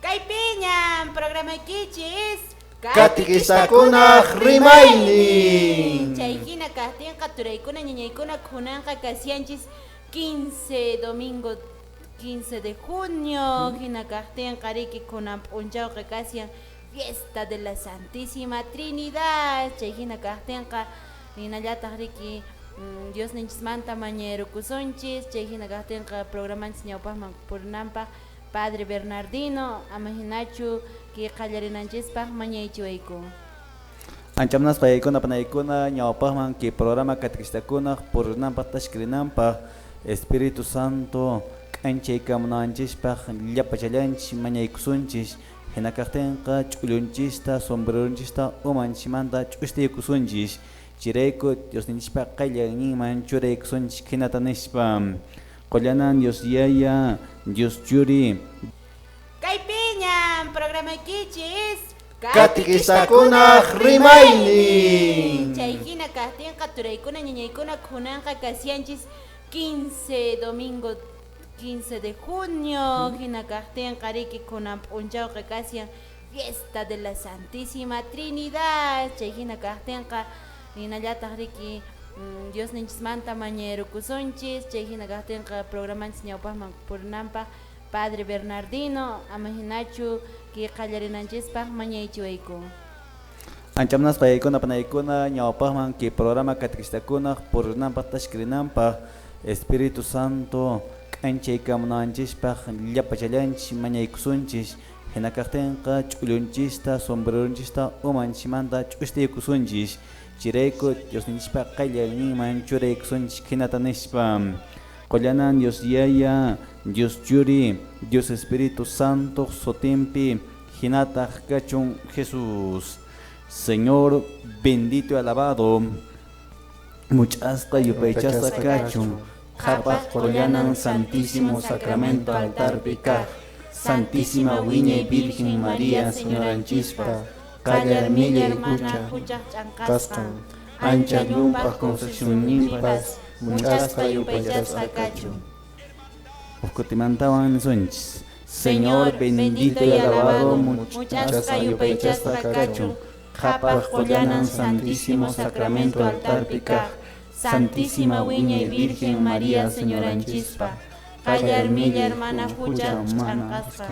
Kaypiñam programaykichis Katikistakunaq rimaynin. Chay hina kaqtinqa turaykuna ñañaykuna kunanqa kasyanchis 15 domingo 15 de junio hina kaqtinqa riki kunan p'unchawqa kasyan fiesta de la Santísima Trinidad. Chay hina kaqtinqa hinallataq riki Diosninchismanta mañayrukusunchis. Chay hina kaqtinqa programanchis ñawpaqman purinanpaq Padre Bernardino, ama hinachu kay qallarinanchispaq mañaychiwayku. Anchamnaspa yaykuna panaykuna ñawpaqman kay programa katikishtakunaq purinanpaq tashkirinanpaq Espíritu Santo k'anchaykamunanchispaq llapachallanchis mañaykusunchis hina kaqtinqa ch'ullunchista sombrerunchista umanchimanta ch'ustaykusunchis chayrayku Diosninchikpa qayllanninman churaykusunchis hinata nispa Qollanan Dios Yaya, Dios Churi. Kaypiñam programaykichis Katikistakunaq rimaynin. Chay hina kaqtinqa turaykuna ñañaykuna kunanqa kasyanchis 15 domingo 15 de junio hina kaqtinqa riki kunan p'unchawqa kasyan fiesta de la Santísima Trinidad. Chay hina kaqtinqa hinallataq riki Diosninchismanta mañayrukusunchis. Chay hina kaqtinqa programanchis ñawpaqman purinanpaq Padre Bernardino, ama hinachu kay qallarinanchispaq mañaychiwayku. Anchamnaspa yaykuna panaykuna ñawpaqman kay programa katikishtakunaq purinanpaq tashkirinanpaq Espíritu Santo k'anchaykamunanchispaq llapachallanchis mañaykusunchis hina kaqtinqa ch'ullunchista sombrerunchista umanchimanta ch'ustaykusunchis chayrayku Diosninchikpa qayllanninman churaykusunchis hinata nispa Qollanan Dios Yaya, Dios Churi, Dios Espíritu Santo sutinpi hinataq kachun Jesús. Señor bendito y alabado, much'asqa yupaychasqa kachun qhapaq qollanan Santísimo Sacramento altarpi kaq Santísima Wiñay Virgen María Señoranchispa qallar millay hucha kasqan ancha llumpaq concepcionninpas much'asqa yupaychasqa kachun. Uqkutimantawan nisunchis. Señor bendito y alabado, much'asqa yupaychasqa kachun qhapaq qollanan Santísimo Sacramento altarpi kaq Santísima Wiñay Virgen María Señoranchispa qallar millay mana hucha ch'anqasqa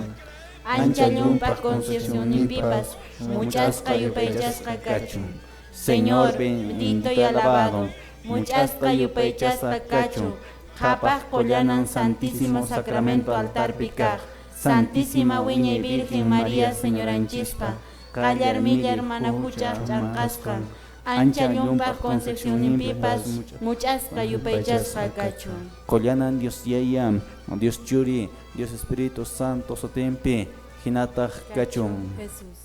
ancha llumpaq concepcionninpipas much'asqa yupaychasqa kachun. Señor bendito y alabado, much'asqa yupaychasqa kachun qhapaq qollanan Santísimo Sacramento altarpi kaq Santísima Wiñay Virgen María Señoranchispa qallar millay mana hucha ch'anqasqa ancha llumpaq concepcionninpipas much'asqa yupaychasqa kachun. Qollanan Dios Yaya, Dios Churi, Dios Espíritu Santo sutinpi hinataq kachun. Jesús.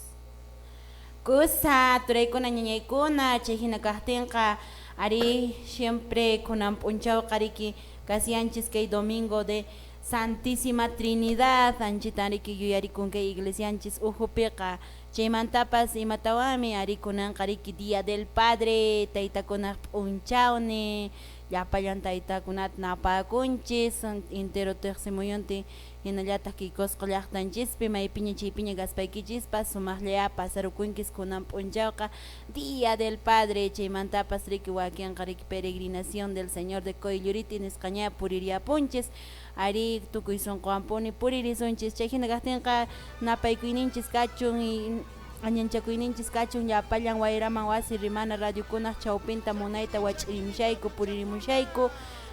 Kusa turaykuna ñañaykuna chay hina kaqtinqa ari siempre kunan p'unchawqa riki kasyanchis kay domingo de Santísima Trinidad anchita riki yuyarikun kay iglesianchis uhupiqa. Chaymantapas imatawanmi ari kunanqa riki Día del Padre taytakunaq p'unchawni llapallan taytakunata napakunchis entero tiqsimuyuntin hinallataq kay Cusco llaqtanchispi maypiña chaypiña kaspaykichispas sumaqllaya pasarukunkis kunan p'unchawqa Día del Padre. Chaymantapas riki wakinqa riki peregrinación del Señor de Coylluriti nisqaña puririapunchis ari tukuy sunquwanpuni puririsunchis. Chay hina kaqtinqa napaykuyninchis kachun y añanchakuyninchis kachun llapallan wayraman wasi rimana radiokunaq chawpinta munayta wach'irimushayku puririmushayku.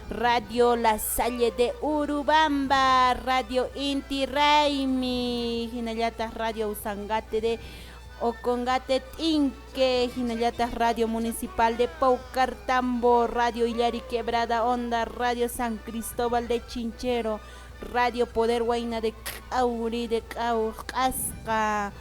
Radio La Salle de Urubamba, Radio Inti Raymi, hinallataq Radio Usangate de Ocongate Tinque, hinallataq Radio Municipal de Paucartambo, Radio Illari Quebrada Onda, Radio San Cristóbal de Chinchero, Radio Poder Huayna de Cauri de Caucasca,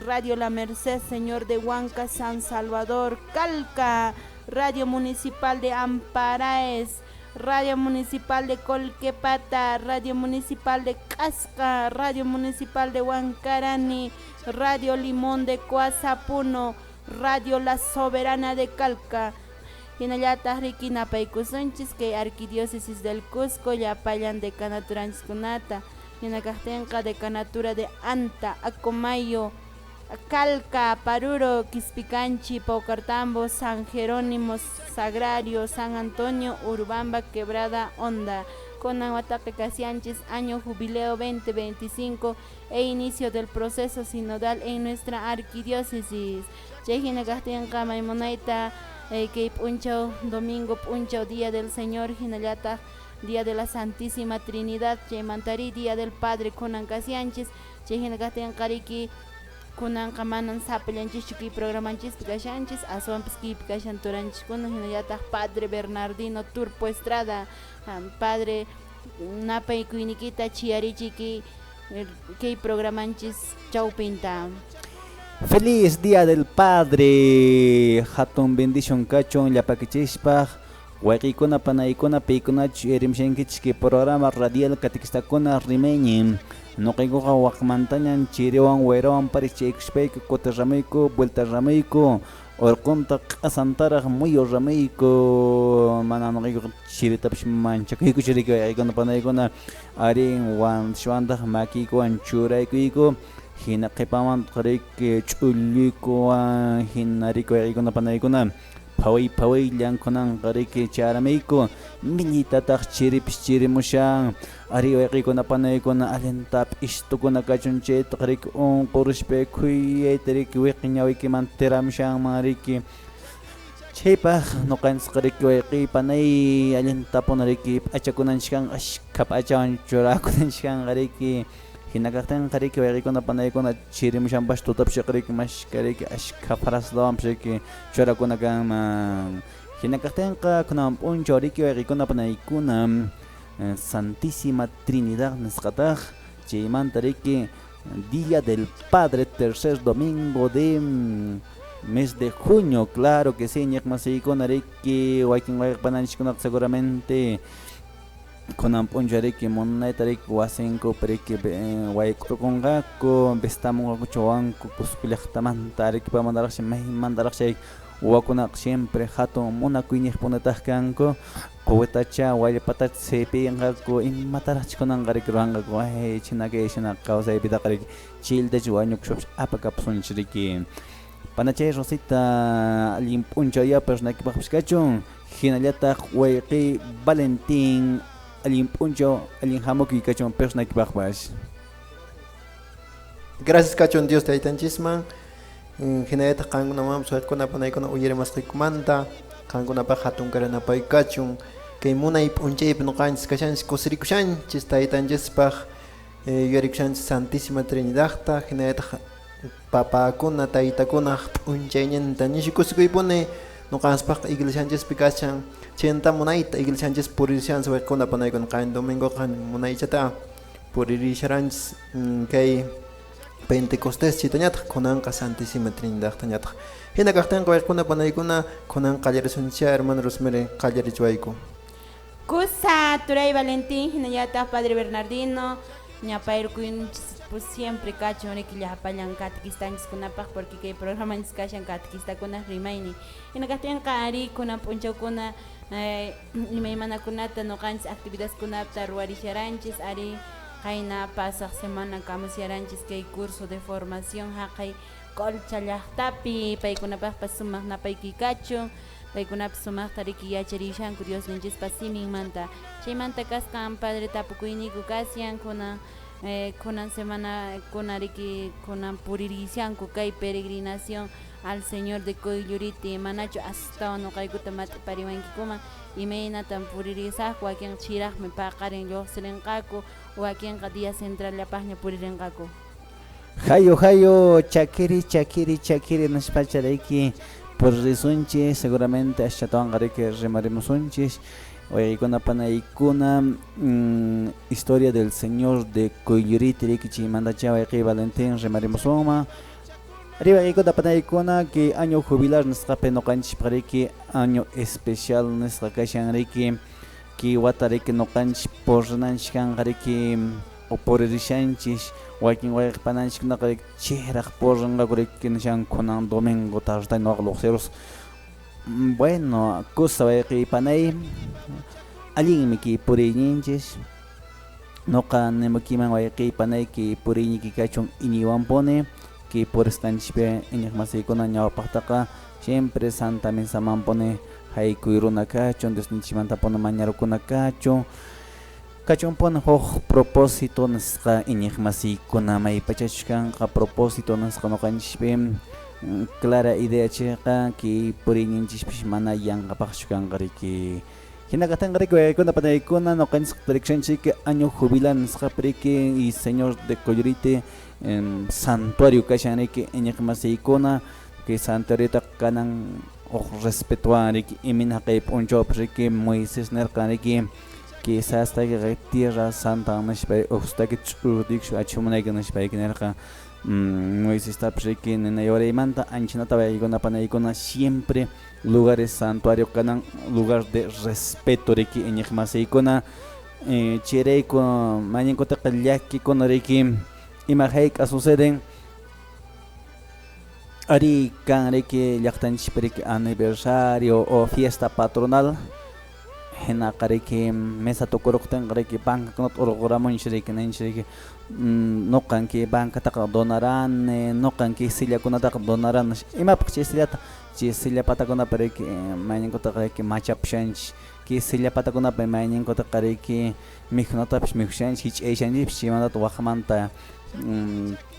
Radio La Merced Señor de Huanca San Salvador, Calca, Radio Municipal de Amparaes, Radio Municipal de Colquepata, Radio Municipal de Casca, Radio Municipal de Huancarani, Radio Limón de Coazapuno, Radio La Soberana de Calca. Hinallataq riki napaykusunchis kay Arquidiócesis del Cusco llapallan decanaturanchis kunata. Hina kaqtinqa decanatura de Anta, Acomayo, Calca, Paruro, Quispicanchi, Paucartambo, San Jerónimo, Sagrario, San Antonio, Urubamba, Quebrada Honda. Kunan wataqa kasianchis año jubileo 2025 e inicio del proceso sinodal en nuestra arquidiócesis. Chay hina kaqtinqa maymunayta kay p'unchaw domingo p'unchaw día del Señor hinallataq día de la Santísima Trinidad chaymantari día del Padre kunan kasianchis. Chay hina kaqtinqa riki kunanqa manan sapallanchischu kay programanchispi kashanchis aswanpas kaypi kashan turanchiskuna hinallataq Padre Bernardino Turpo Estrada. Padre napaykuynikita chiyarichiki kay programanchis chawpinta. Feliz Día del Padre, hatun bendición kachun llapakichispaq, wayqiykuna panaykuna paykunachu erimshankichik kay programa radial katikistakuna rimaynin. Nuqaykuqa waqmantañan chiriwan wayrawan parichaykuspayku kuti ramuyku vuelta ramuyku urqunta q'asantaraq muyu ramuyku mana nuqaykuqa chiritapish manchakuykuchu riki wayqiykuna panaykuna arin wantishwantaq makiykuwan churaykuyku hina qhipaman riki ch'ulluykuwan hina riki wayqiykuna panaykuna phaway phawayllan kunanqa riki charamiyku millitataq chiripish chirimushan ari wayqiykuna panaykuna allinta p'ishtukuna kachun chaytaq riki unqurushpa khuyayta riki wiqi ñawiykiman tiramushanman riki chaypaq nuqanchikqa riki wayqiy panay allintapuna riki p'achakunanchik kanqa ashkha p'achawan churakunanchik kanqa riki hina kaqtinqa riki wayqiykuna panaykuna chirimushanpash tutapish riki mashka riki ashkha frasdawanpish riki churakuna kanman hina kaqtinqa kunan p'unchaw riki wayqiykuna panaykuna Santísima Trinidad nisqataq chaymanta riki Día del Padre, tercer domingo de mes de junio, claro que sí, ñiqmasiykuna riki wakin wayqi seguramente kunan p'unchaw riki munayta riki wasinkupi riki wayk'urqunqaku vistamunqaku chawanku Cusco llaqtamanta Arequipamantaraqshi maymantaraqshi wawakunaqa siempre hatun munakuyniqpunataq kanku quwitacha wallpatacha sipinqaku imataraqchi kunanqa riki ruwanqaku ay chhina kay chhina kawsaypitaqa riki chiltachu wañukushpapish apakapusunchik riki panachay Rosita allin p'unchaw yapash naykipaqpish kachun hinallataq wayqiy Valentín allin p'unchaw allin hamukuy kachun naykipaqpash. Gracias kachun Dios taytanchisman hinallataq qankunamanpas wayqikuna panaykuna uyarimasqaykumanta qankunapaq hatun karanapay kachun kay munay p'unchaypi nuqanchis kashanchis kusirikushanchis taytanchispaq yuyarikushanchis Santísima Trinidadta hinallataq papakuna taytakunaq p'unchayninta nishu kusikuypuni nuqanchispaqqa iglesianchispi kashan chayta munayta iglesianchis puririshanchis wayqikuna panaykuna qan domingoqa munaychata puririsharanchis kay Pentecostés chaytañataq kunanqa Santísima Trinidadtañataq hina kaqtinqa wayqikuna panaykuna kunan qallarisunchik hermano Rosemary qallarichiwayku. Kusa turay Valentín hinallataq Padre Bernardino ñapayrukuyninchis pues siempre kachun riki llapallan katequistanchiskunapaq porque kay programanchis kashan catequistakunaq rimaynin hina kaqtinqa ari kunan p'unchawkuna imaymanakunata nuqanchis actividadkunata ruwarisharanchis ari qayna pasaq semana kamusyaranchis kay curso de formación haqay Colcha llaqtapi paykunapaqpas sumaq napaykuy kachun paykunapas sumaqta riki yacharishanku Diosninchispa siminmanta chaymanta kasqan padre tapukuyniyku kashan kunan kunan semana kunan riki kunan puririshanku kay peregrinación al Señor de Coylluriti manachu astawan nuqaykuta mat'ipariwankikuman imaynatan puririsaqku wakinqa chiraqmi paqarin lluqsirinqaku wakinqa día centrallapaqña puririnqaku. Hayo hayo chakiri chakiri chakiri nispacha riki puririsunchis seguramente ashatawanqa riki rimarimusunchis wayqiykuna panaykuna historia del Señor de Coylluriti riki chaymantacha wayqiy Valentín rimarimusunman ari wayqiykuna panaykuna kay año jubilar nisqapi nuqanchispaq riki año especial nisqa kashan riki kay wata riki nuqanchis purinanchik kanqa riki o puririshanchis wakin wayqi pananchikkunaqa riki chiraq purinqaku riki nishan kunan domingo tarde nuqa lluqsirus. Bueno, kusa wayqiy panay allinmi kay puriyninchis Noqa nimukiman wayqiy panayki puriyniyki kachun iñiywanpuni kay purisqanchikpi iñiqmasiykuna ñawpaqtaqa siempre Santa Misamanpuni haykuy runa kachun, Diosninchikmantapuni mañarukuna kachun. Kachunpuni huk propósito nisqa iñiqmasiykuna maypachachus kanqa propósito nisqa ñuqanchikpi clara idea chayqa kay puriyninchikpis mana yanqapaqchu kanqa riki. Hina kaqtinqa riki waykuna panaykuna ñuqanchik tarikushanchik año jubilar nisqapi riki y Señor de Qoylluriti santuario kashan riki iñiqmasiykuna kay santuariota kanan huk respetowan riki imayna haqay p'unchawpis riki Moisés nirqan riki quizás takiqa tierra santa nishpa uqstaki ch'urtiykush achimunayki nishpayki nirqan Moisestapis riki ninayuraymanta anchanata waykuna panaykuna siempre lugares santuario kanan lugar de respeto riki iñiqmasiykuna chayrayku mañankutaqa llakikuna riki ima hayk'a suceden ari kan riki llaqtanchikpi riki aniversario o fiesta patronal hinaqa riki mesa tukuruqtinqa riki bancakunata urquramunchik riki ninchik riki nuqan kay bancataqa donarani nuqan kay sillakunataqa donarani imapaq chay sillata chay silla patakunapi riki mayninkutaqa riki machapushanchik kay silla patakunapi mayninkutaqa riki mikhunatapis mikhushanchik hich'ayshanchikpis chaymantata waqmanta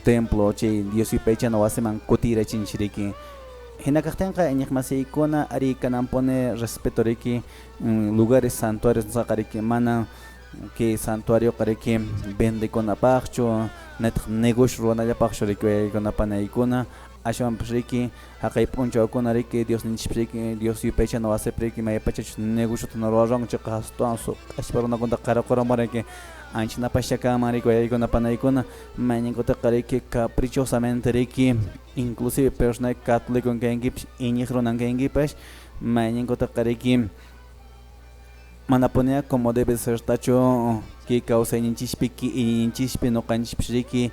templo chay Dios yupaychana wasiman kutirachinchik riki. Hina kaqtinqa iñiqmasiykuna ari kananpuni respeto riki lugares santuarios nisqaqa riki mana kay santuarioqa riki vendekunapaqchu nitaq negocio ruwanallapaqchu riki waykuna panaykuna ashwanpis riki haqay p'unchawkuna riki Diosninchikpi riki Dios yupaychana wasipi riki maypachachus negociota ruwarunku chayqa astawan suq'ashpa runakunata qaraquramun riki anchanapascha kanman riki waykuna panaykuna mayninkutaqa riki caprichosamente riki inclusive persona católico kankipish iñiq runan kankipash mayninkutaqa riki manapuniya como debe ser tachu kay kawsayninchikpi kay iñiyninchikpi ñuqanchikpis riki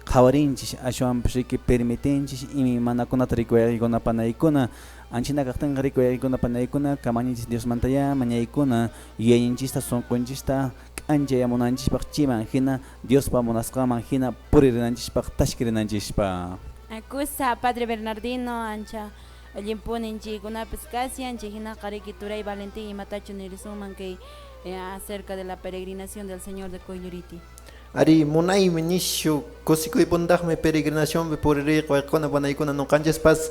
qhawarinchik ashwanpis riki permitinchik imaymanakunata riki waykuna panaykuna anchina kaqtinqa riki waykuna panaykuna kamaninchik Diosmantaya mañaykuna yuyayninchikta sunqunchikta k'anchayamunanchikpaq chayman hina Diospa munasqanman hina puririnanchikpaq tashkirinanchikpaq. Kusa Padre Bernardino ancha allinpunin chaykunapis kashan chay hinaqa riki turay Valentín imatachu nirisunman kay acerca de la peregrinación del Señor de Qoylluriti. Ari munaymi nishu kusikuypuntaqmi peregrinacionpi puririyqa waykuna panaykuna ñuqanchikpas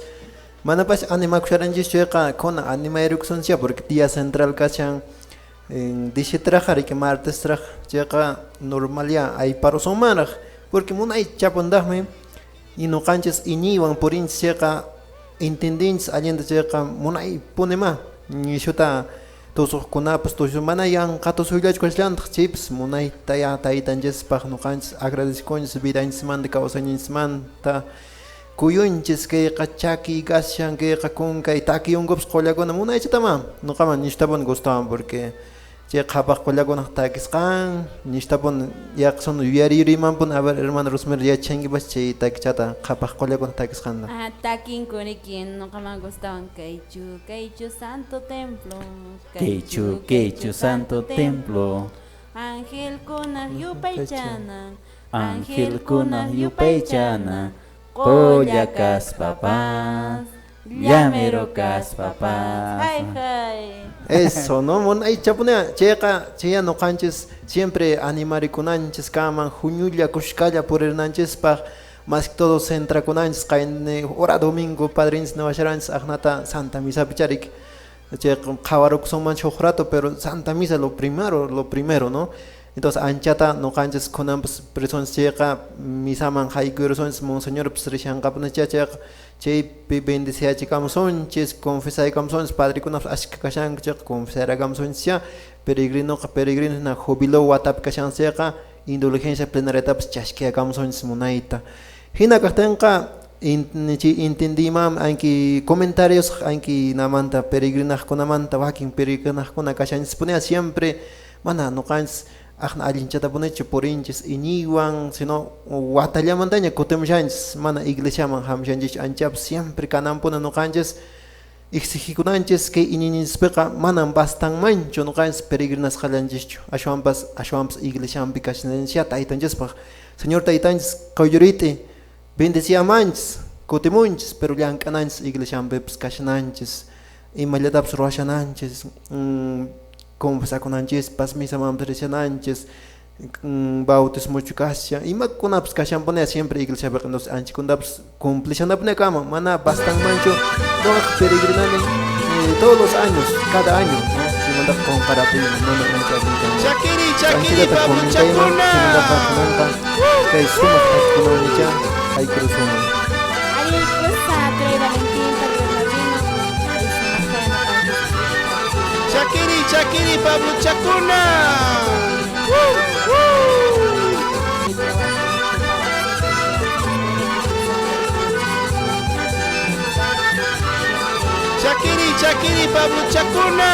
manapas animakusharanchikchu chayqa kuna animayrukusunchik porque día central kashan dicitraqa riki martestraq chayqa normal ya ayparusunmanraq porque munay chapuntaqmi y ñuqanchis iñiywan purinchik chayqa entendinchis allinta chayqa munaypunima nishuta tusuqkunapas tusu mana yanqa tusuyllachu kashallantaq chaypis munayta ya taytanchispaq ñuqanchis agradecikunchis vidanchismanta kawsayninchismanta kuyunchis kayqa chakiy kashan kayqa kunkay takiyunkupas qullakuna munaychatama ñuqaman nishtapuni gustawan porque chay qhapaq qullakunaq takisqan nishtapuni yaqsun yuyariyurimanpuni a ver hermano Rosmary yachankipas chay takichata qhapaq qullakunaq takisqanta. Takinku riki ñuqaman gustawan kaychu kaychu santo templo kaychu kaychu santo templo angelkunaq yupaychana angelkunaq yupaychana qolla kaspapas llamero kaspapas. Hay hay. Eso, no munaychapuni chayqa chaya ñuqanchis siempre animarikunanchis kaman huñulla kushkalla purirnanchispaq más que todo centrakunanchis qayni hora domingo padrinchis niwasharanchis aqnata Santa Misapi charik chayqa qhawarukusunmanchik huk rato pero Santa Misa lo primero, ¿no? Entonces anchata ñuqanchis kunanpas prisonchis chayqa misaman haykuyrusunchis monseñorpis rishanqapunicha chayqa chaypi bendeciachikamusunchis confesaykamusunchis padrikunapas ashka kashanku chayqa confesarakamusunchis peregrinoqa peregrino hina jubilo watapi kashanchis chayqa indulgencia plenariatapas chashkiyakamusunchis munayta hina kaqtinqa entendiymanmi anki comentarios anki namanta peregrinaqkunamanta wakin peregrinaqkuna kashanchispuniya siempre mana ñuqanchis aqna allinchatampunichu purinchis iñiywan sino watallamantaña kutimushanchis mana iglesiaman hamushanchikchu anchapas siempre kananpuni ñuqanchis Exigikunanchis kay iñiyninchispiqa manam bastanmanchu ñuqanchis peregrinasqallanchischu, ashwanpas ashwanpas iglesianpi kashananchis taytanchispaq. Señor taytanchis quylluriti bendeciamanchis, kutimunchis, pero llank'ananchis iglesianpipas kashananchis, imallatapas ruwashananchis, confesakunanchispas, misamanpas rishananchis, bautismochu kashan, imakunapas kashanpuni siempre iglesiapiqa, entonces anchakunatapas cumplishanapuni kama, mana bastanmanchu ñuqaqa peregrinani todos los años, cada año, ¿no? Chaymantaqa qunqarapuyman, mana ancha allin kanman. Chakiri, chakiri, Anchallata comentayman, Pablochakuna. chaymantaqa kunanqa kay sumaq takikunawanñachá haykurusunman. Ari kusa turay Valentín, Padre Bernardino, ari sumaqta ñuqanchis. Chakiri, chakiri, Pablochakuna. Chakiri, chakiri, Pablochakuna.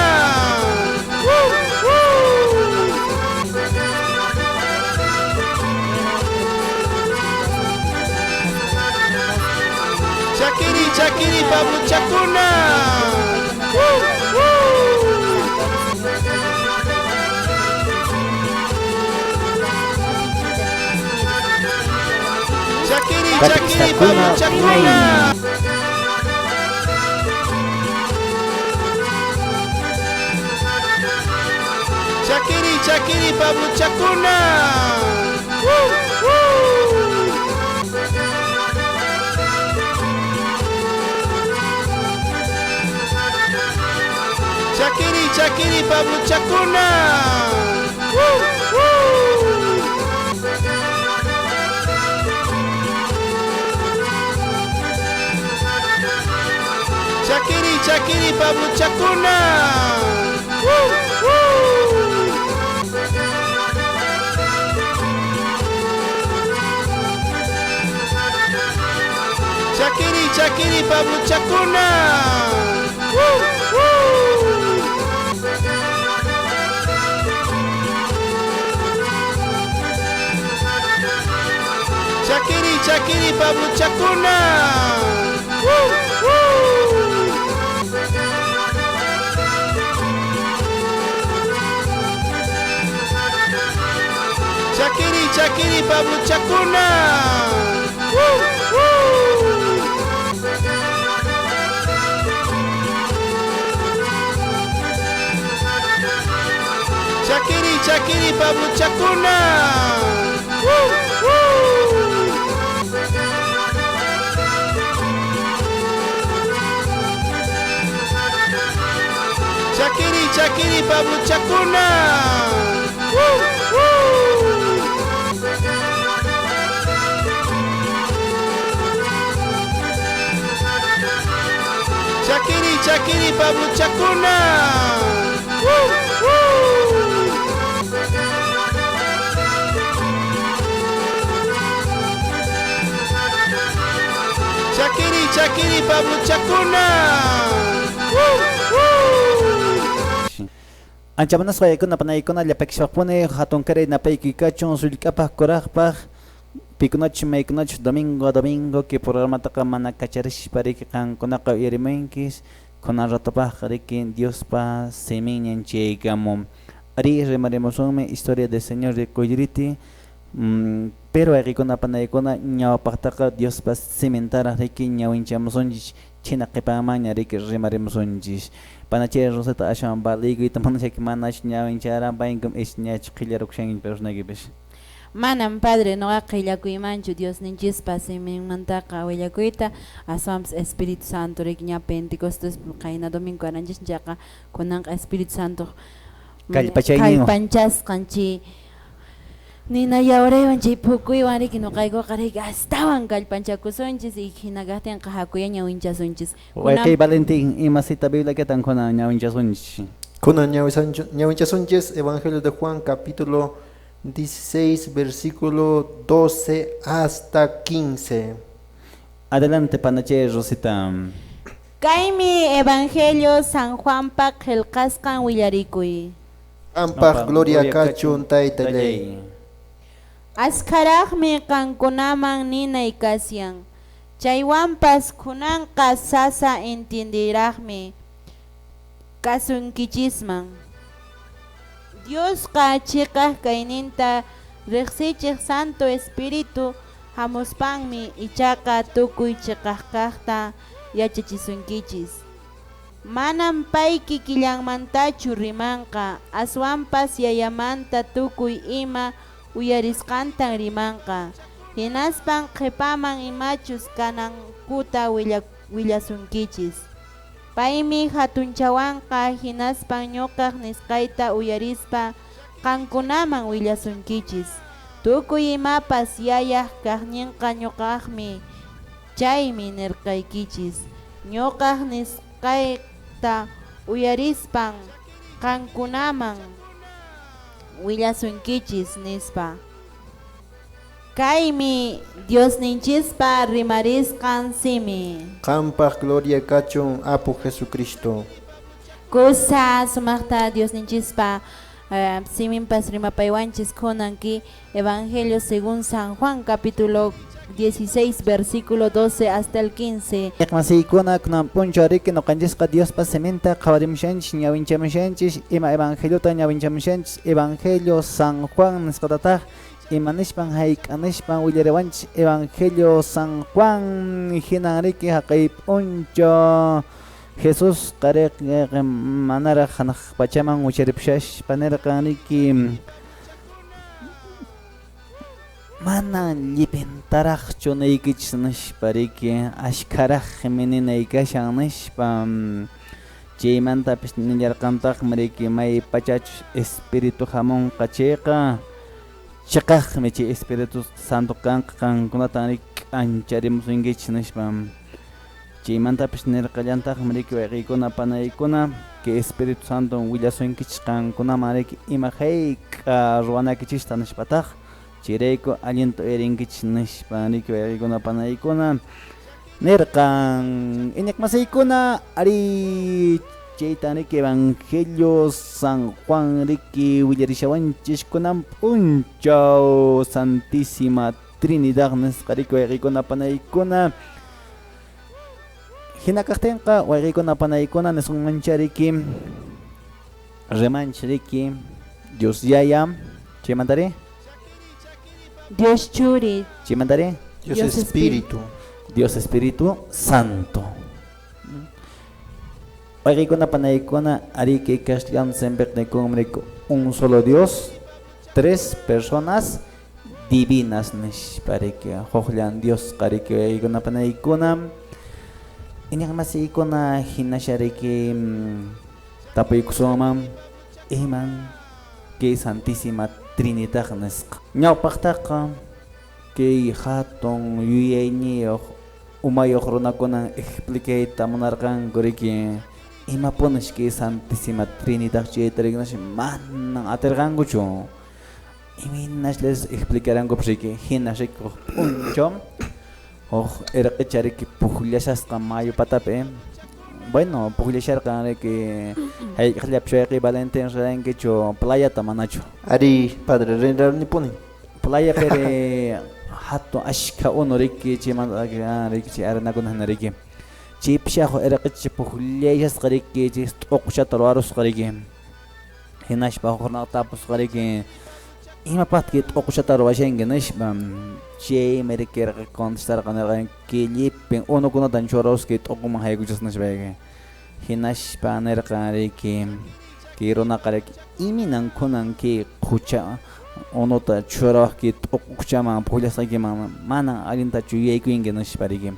Chakiri, chakiri, Pablochakuna. Chakiri, chakiri, Catequistakuna Pablochakuna. Chakiri, chakiri, Pablochakuna. Chakiri, chakiri, Pablochakuna. Chakiri, chakiri, Pablochakuna. Chakiri, chakiri, Pablochakuna. Chakiri, chakiri, Pablochakuna. Chakiri, chakiri, Pablochakuna. Chakiri, chakiri, Pablochakuna. Chakiri, chakiri, Pablochakuna. Chakiri, chakiri, Pablochakuna. Chakiri, chakiri, Pablochakuna. Ancha munasqa waykuna panaykuna llapakishpaqpuni hatunkaray napaykuy kachun sullk'apaq kuraqpaq pikunachus maykunachus domingo a domingo kay programataqa mana kacharispa riki qankunaqa uyarimunkis kunan ratopaqqa riki Diospa siminñan chaykamun. Ari rimarimusunmi historia del Señor de Quylluriti, pero waykikuna panaykuna ñawpaqtaqa Diospa simintaraq riki ñawinchamusunchis chhina qhipamanña riki rimarimusunchis. Panachay Rosita aswan baliykuyta munashayki manachu ñawincharanpaykum icha ñachu qhillarukushanki pero runaykipish. Manam padre ñuqaqa qhillakuymanchu Diosninchispa siminmantaqa willakuyta, aswanpas Espíritu Santo riki ña Pentecostes qayna domingo karanchis chayqa kunanqa Espíritu Santo Kallpachayninwan. kallpanchasqan chay nina yawraywan chay phukuywan riki ñuqaykuqa riki astawan kallpanchakusunchis y hina kaqtinqa hakuya ñawinchasunchis. Wayqiy Valentín, ima cita Biblia kunan ñawinchasunchis? Kunan ñawinchasunchis Evangelio de Juan capítulo 16 versículo 12 hasta 15. Adelante panachay Rosita. Kaymi Evangelio San Juanpa qillqasqan willarikuy. Ampaq gloria kachun taytallay. Askharaqmi qankunaman ninay kashan. Chaywanpas khunanqa sasa entiendeyraqmi kasunkichisman. Diosqa chiqaq kayninta riqsichiq Santo Espíritu hamuspanmi ichaqa tukuy chiqaq kaqta yachachisunkichis. Manam pay kikillanmantachu rimanqa, aswanpas Yayamanta tukuy ima uyarisqantan rimanqa, hinaspan qhepaman imachus kanankuta willasunkichis. Paymi hatunchawanqa, hinaspan ñoqaq nisqayta uyarispa qankunaman willasunkichis. Tukuy imapas Yayaq kaqninqa ñoqaqmi, chaymi nirqaykichis. Ñoqaq nisqayta uyarispan qankunaman willasunkichis, nispa. Kaymi Diosninchispa rimarisqan simi. Qampaq gloria kachun Apu Jesucristo. Kusa sumaqta Diosninchispa siminpas rimapaywanchis khunan ki Evangelio según San Juan capítulo 16 versículo 12 hasta el 15. Masiykuna kunan p'unchaw riki ñuqanchisqa Diospa siminta qhawarimushanchis ñawinchamushanchis ima evangeliota ñawinchamushanchis Evangelio San Juan nisqatataq ima nishpan hayk'anispan willariwanchis Evangelio San Juan hinan riki haqay p'unchaw Jesús qariq manaraq hanaq pachaman wicharipshaspa nirqan riki mana llipintaraqchu niykichis nishpa riki ashkharaqmi ninay kashan nishpa chaymantapis nillarqantaqmi riki may pachachus Espíritu hamunqa chayqa chiqaqmi chay Espíritu Santo kanqa qankunatan riki k'ancharimusunkichis nishpa chaymantapis nirqallantaqmi riki wayqiykuna panaykuna kay Espíritu Santo willasunkichis qankunaman riki ima hayk'a ruwanakichista nishpataq chayrayku allinta uyarinkichis nishpa riki wayqiykuna panaykuna nirqan iñiqmasiykuna ari chaytan riki Evangelio San Juan riki willarishawanchis kunan p'unchaw Santísima Trinidad nisqa riki wayqiykuna panaykuna hina kaqtinqa wayqiykuna panaykuna nisunmancha riki rimanchis riki Dios Yaya chaymantari Dios Churi, chaymantari Dios Espíritu. Dios Espíritu Santo. Wayqiykuna panaykuna ari kay castellano semper nikunmi un solo Dios, tres personas divinas nishpa riki huqllan Diosqa riki wayqiykuna panaykuna iñiqmasiykuna hinasha riki tapuykusunman iman kay Santísima Trinidad nisqa ñawpaqtaqa kay hatun yuyayniyuq umayuq runakuna explicayta munarqanku riki imapunish kay Santísima Trinidad chayta rikinash manan atirqankuchu imaynash les explicarankupas riki hina riki huk p'unchaw huk irqicha riki pukllashasqa mayu patapi bueno pukllasharqan riki hayk'aqllapish wayqiy Valentín rirankichu playata manachu Ari padre rinranipuni. Playa peri hatun ashka unu riki chaymanta riki chay arenakuna hina riki chaypishaq irqicha pukllayshasqa riki chay t'uquchata ruwarusqa riki hinashpa huk runaqa tapusqa riki imapaqtaq kay t'uquchata ruwashanki nishpa chaymi riki irqi contestarqa nirqan kay llipin unukunatan churarusqa kay t'uquman haykuchasqa nishpa riki hinashpa nirqan riki kay runaqa riki imaynan kunan kay qucha unuta churawaq kay t'uquchaman pukllasqaykiman manan allintachu yuyaykunki nishpa riki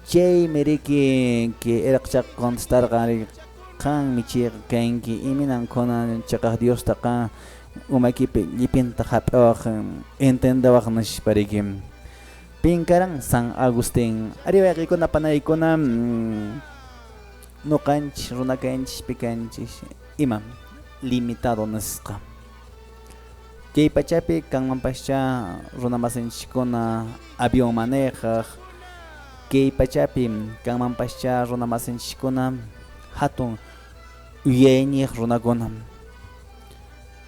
chaymi riki kay irqichaqa contestarqan riki qanmi chayqa kanki imaynan kunan chiqaq Diosta qan umaykipi llipinta hap'iwaq entendewaq nishpa riki pin karan San Agustín ari wayqiykuna panaykuna ñuqanchis runa kanchis pi kanchis ima limitado nisqa kay pachapi kanmanpascha runa masinchiskuna avión manejaq kay pachapi kanmanpascha runa masinchiskuna hatun yuyayniyuq runakuna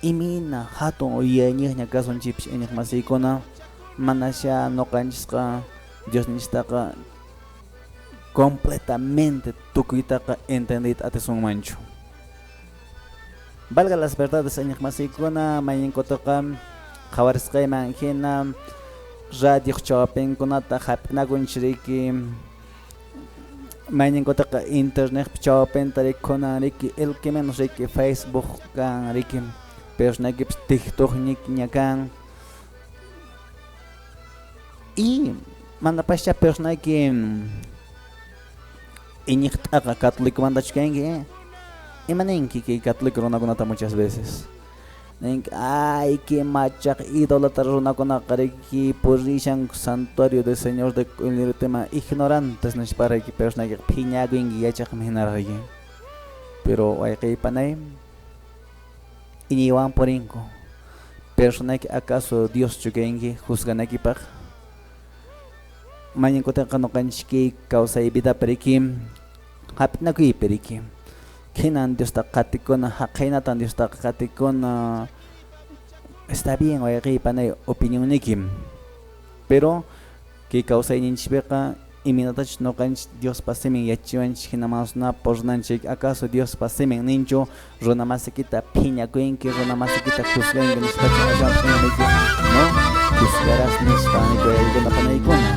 imayna hatun yuyayniyuqña kasunchikpis iñiqmasiykuna manasha ñuqanchisqa Diosninchistaqa completamente tukuytaqa entendiyta atisunmanchu. Valga las verdades iñiqmasikuna mayninkutuqa qhawarisqayman hina radio chawpinkunata hap'inakunchik mayninkutuqa internetpi chawpinta rikunan riki el que menos riki Facebook kan riki pero naykipis TikTok ña kan y manapascha pero nayki iñiq t'aqa católicomantachu kanki imaninki kay católico runakunata muchas veces ninki ay que machaq idólatra runakunaqa riki purishan santuario del Señor de el tema ignorantes nispa riki pero naykiqa phiñakuyinki yachaqmi hinaraq riki pero wayqiypanay iñiywan purinku pero nayki acaso Dioschu kanki juzganaykipaq mañankutinqa ñuqanchik kay kawsay vidapi riki hap'inakuypi riki hinan Diosta qatikuna haqaynatan Diostaqa qatikuna está bien wayqiypanay opinionniyki pero kay kawsayninchikpiqa imaynatachus ñuqanchik Diospa simin yachachiwanchik hinamanasuna purinanchik acaso Diospa simin ninchu runa masikita phiñakuyinki runa masikita juzganki nispachu aswanpas no juzgarás nispa waykuna panaykuna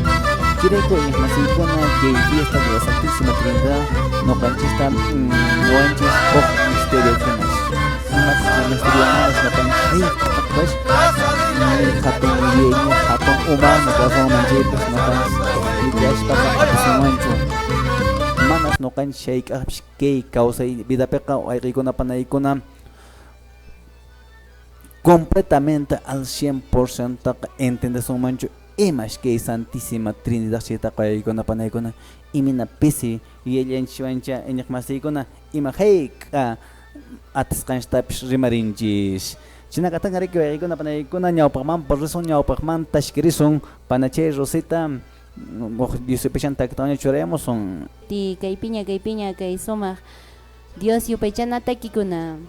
Chayrayku iñiqmasiykuna kay fiesta de la Santísima Trinidad ñuqanchista ñuqanchis huk misterio hinas imataq chay misterio mas ñuqanchis hayk'aqpas hatun yuyayniy hatun umana kasunmanchikpas ñuqanchis explicashpaqa atisunmanchu manas ñuqanchis hayk'aqpis kay kawsay vidapiqa wayqiykuna panaykuna completamente al 100% entendesunmanchu imash kay Santísima Trinidad chaytaqa waykuna panaykuna imina pisi yuyallanchikwancha iñiqmasiykuna ima hayk'a atisqanchiktapis rimarinchis chaynaqa riki waykuna panaykuna ñawpaqmanpas risun ñawpaqmanta ashkirisun panachay Rosita huk Dios yupaychana takitawanña churayamusun. Ti kaypiña kaypiña kay sumaq Dios yupaychana takikuna.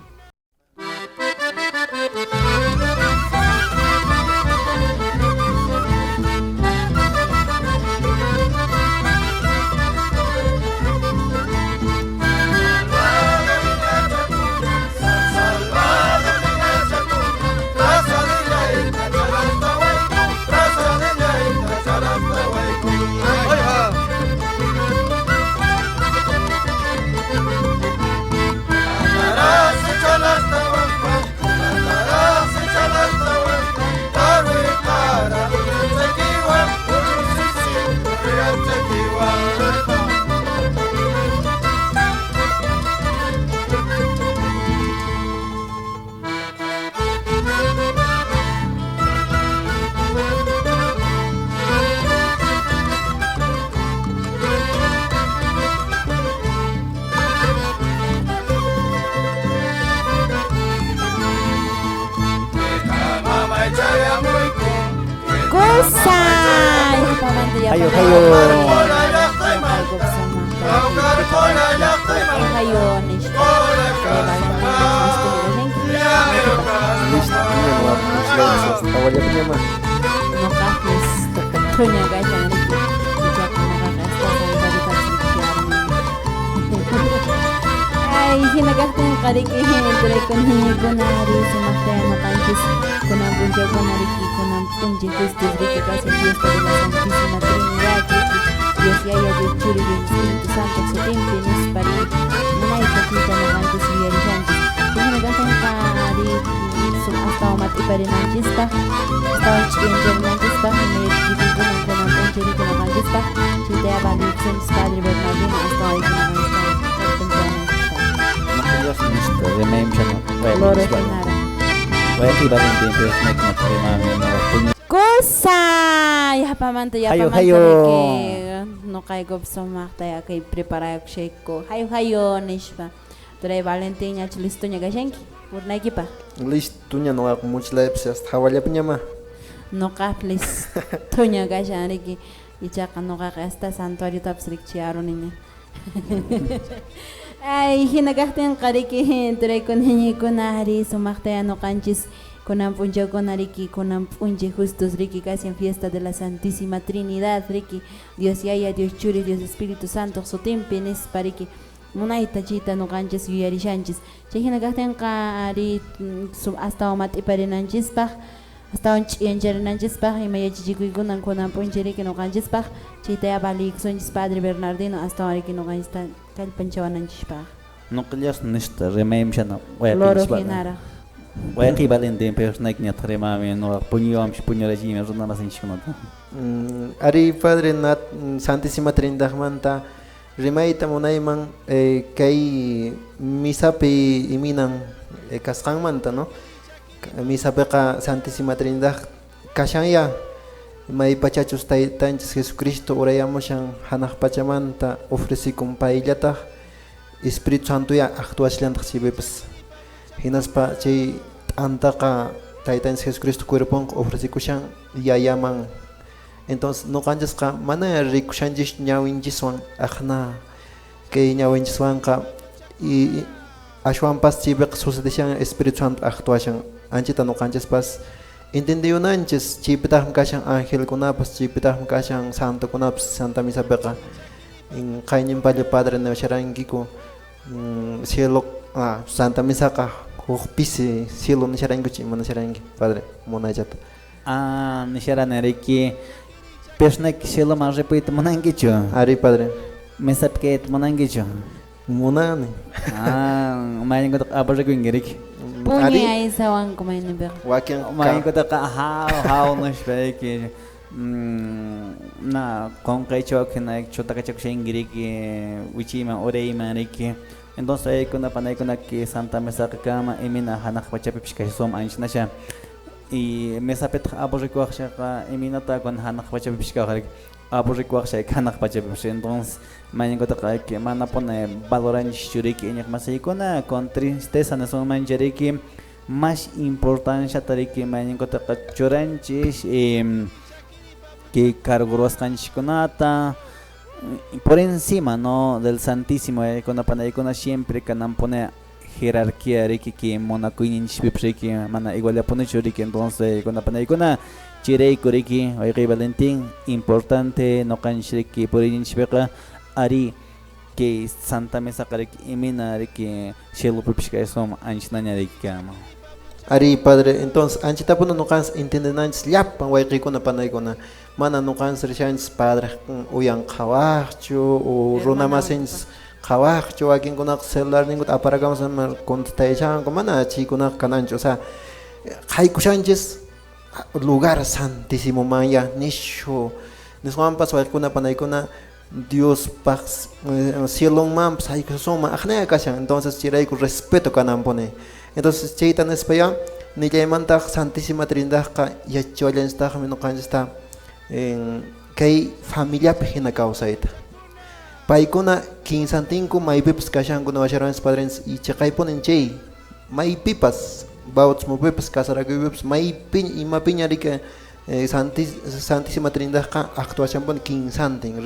Hayo hayo. Ay, hinakaqtin qariki turaykunari sumaqta ñuqanchis kunan p'unchawkuna riki kunan p'unchay justus riki kashan fiesta de la Santísima Trinidad riki Dios Yaya, Dios Churi, Dios Espíritu Santo sutinpi nispa riki munayta chayta ñuqanchis yuyarishanchis hinakaqtinqa riki astawan mat'iparinanchispaq astawan ch'iyancharinanchispaq imayachikikunan kunan p'unchay riki ñuqanchispaq chayta validicemos Padre Bernardino astawan riki ñuqanchis. Dios listo, Cosa yapamanta yapamanta que ñuqaykupas sumaqta kay preparakushayku hayo hayo nishpa turay Valentín ñachu listoña kashanki purnaykipaq listoña ñuqaqa mochilaypas hasta hawallapiñama ñuqapas listoña kashan riki ichaqa ñuqaqa hasta santuariotapas rikchiyaruniña. Ay, hina kaqtinqa riki turaykuna ñiñiykuna ari sumaqta ñuqanchis Kunan p'unchawkuna riki, kunan p'unchay justos riki kashan fiesta de la Santísima Trinidad riki, Dios Yaya, Dios Churi, Dios Espíritu Santo sutinpi nispa riki, munayta chayta nuqanchis yuyarishanchis. Chay hina kaqtinqa ari astawan mat'iparinanchispaq, astawan ch'iyancharinanchispaq ima yachachikuykunan kunan p'unchay riki nuqanchispaq, chayta valiykusunchis Padre Bernardino astawan riki nuqanchista kallpanchawananchispaq. Nuqallas nishta rimayimshana Loro hinaraq. Wayqiy Valentín personaykiñataq rimami nuqa puñuywanpish puñurachiymi runa masinchikkunata. Ari Padre nat Santísima Trinidadmanta rimayta munayman kay misapi iminan kasqanmanta, no? Misapiqa Santísima Trinidad kashanya may pachachus taytanchis Jesucristo urayamushan hanaq pachamanta ofrecikun payllataq Espíritu Santo ya actuashallantaq chaypipas. Hinaspa chay t'antaqa taytanchis Jesucristo cuerponqa ofrecikushan yayaman. Entonces nuqanchisqa mana rikushanchis ñawinchiswan aqna kay ñawinchiswanqa y ashwanpas chaypiqa sucedishan Espíritu Santo actuashan anchita nuqanchispas entendiyunanchis chaypitaqmi kashan angelkunapas chaypitaqmi kashan santokunapas Santa Misapiqa qayninpalla Padre nisharankiku cielo Santa Misaqa huk pisi cielo nisharankichu ima nisharanki Padre munaychata. Nisharani riki personayki cieloman ripuyta munankichu? Ari Padre. Misapi kayta munankichu? Munani. Mayninkutaqa aburrikunki riki. Puñuy aysawanku mayninpiqa. Wakin mayninkutaqa haw haw nishpa riki na qunqaychaw hina chutakachakushanki riki wichiyman urayman riki. Entonces aykuna panaykuna que Santa Misaqa kanman imina hanaq pachapipish kashasunman anchanasha. Y mesapitaq aburrikuwaqshaqa iminata kun hanaq pachapipish kawaq riki aburrikuwaqsha hanaq pachapipish. Entonces mayninkutaqa que mana pone valoranchis riki iñiq masiykuna con tristeza nisunmancha riki más importanciata riki mayninkutaqa churanchis que cargo ruwasqanchikkunata por encima, ¿no?, del Santísimo. Aykuna panaykuna siempre kanan pone jerarquía riki que munakuyninchispipas riki mana igualapunichu riki. Entonces aykuna panaykuna chayrayku riki wayqiy Valentín importante nuqanchis riki puriyninchispiqa ari kay Santa Misaqa riki imina riki cielopipish kaysunman anchanaña riki kanman. Ari Padre, entonces anchitapuna nuqanchis entendenanchis llapan wayqiykuna panaykuna mana nuqanchis rishanchis padre uyan qhawaqchu o runa masinchis qhawaqchu wakinkunaqa celularninkuta aparakamuspa contestayashanku mana chaykunaqa kananchu, o sea qaykushanchis lugar santísimo manya nishu niswanpas wayqikuna panaykuna Diospaq cielonmanpas haykusunman aqnaya kashan. Entonces chayrayku respeto kananpuni. Entonces chayta nispaya nillaymantaq Santísima Trinidadqa yachachiwallanchiktaqmi nuqanchista kay familiapi hina kawsayta. Paykuna kinsantinku maypipas kashanku niwasharanchis padrenchis y chaqaypunin chay maypipas bautismopipas casarakuypipas maypi imapiña riki Santísima Trinidadqa actuashanpuni kinsantin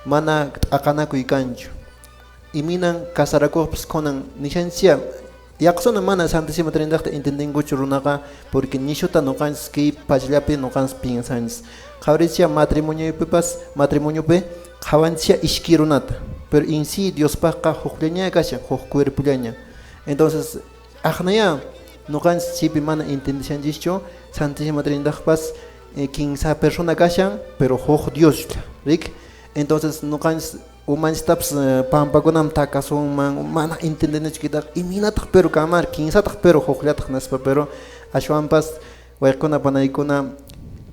mana t'aqanakuy kanchu. Iminan casarakuqpas kunan nishanchis yaqsuna mana Santísima Trinidadta entendinkuchu runaqa porque nishuta nuqanchis kay pachallapi nuqanchis piensanchis. Qhawarichis matrimoniopipas matrimoniopi qhawanchis ishki runata pero en sí Diospaqqa hukllaña kashan huk cuerpollaña. Entonces aqnaya nuqanchis chaypi mana entendishanchischu Santísima Trinidadpas kinsa persona kashan pero huk Dioslla rik. Entonces nuqanchis umanchistapas pampakunam takasunman mana entendenichu kaytaqa imaynataq pero kamar kinsataq pero hukllataq nispa pero ashwanpas wayqikuna panaykuna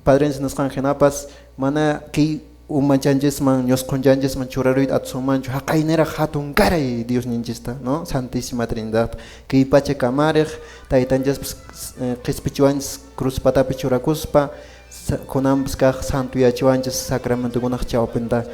padrenchis nisqan hinapas mana kay umanchanchisman ñusqhunchanchishman churaruyta atisunmanchu haqayniraq hatun karay Diosninchista, no? Santísima Trinidad kay pacha kamariq taytanchispas qispichiwanchis cruz patapi churakuspa kunanpas kaq santuyachiwanchis sacramentokunaq chawpinta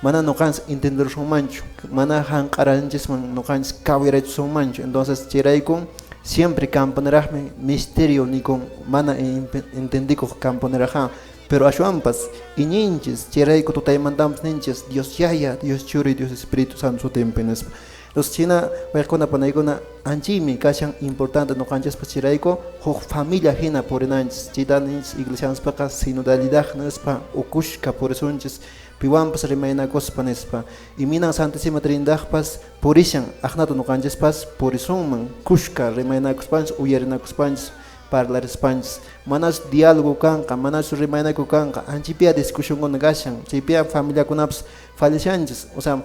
mana nuqanchis entendersunmanchu mana hanq'aranchisman nuqanchis kawirachisunmanchu. Entonces chayrayku siempre kampuniraqmi misterio nikun mana entendikuq kampuniraqqa pero ashwanpas iñinchis chayrayku tutaymantapas ninchis Dios Yaya, Dios Churi, Dios Espíritu Santo sutinpi nispa. Entonces china wayquna panaykuna anchimi kashan importante ñuqanchispa chayrayku huk familia hina purinanchis chayta ninchis iglesianchispaqa sinodalidad nispa ukushka purisunchis piwanpas rimaynakuspa nispa iminan Santísima Trinidadpas purishan aqnata ñuqanchispas purisunman kushka rimaynakuspanchis uyarinakuspanchis parlarispanchis manachu diálogo kanqa manachu rimaynaku kanqa anchipia discusionkuna kashan chaypia familiakunapas fallashanchis o sea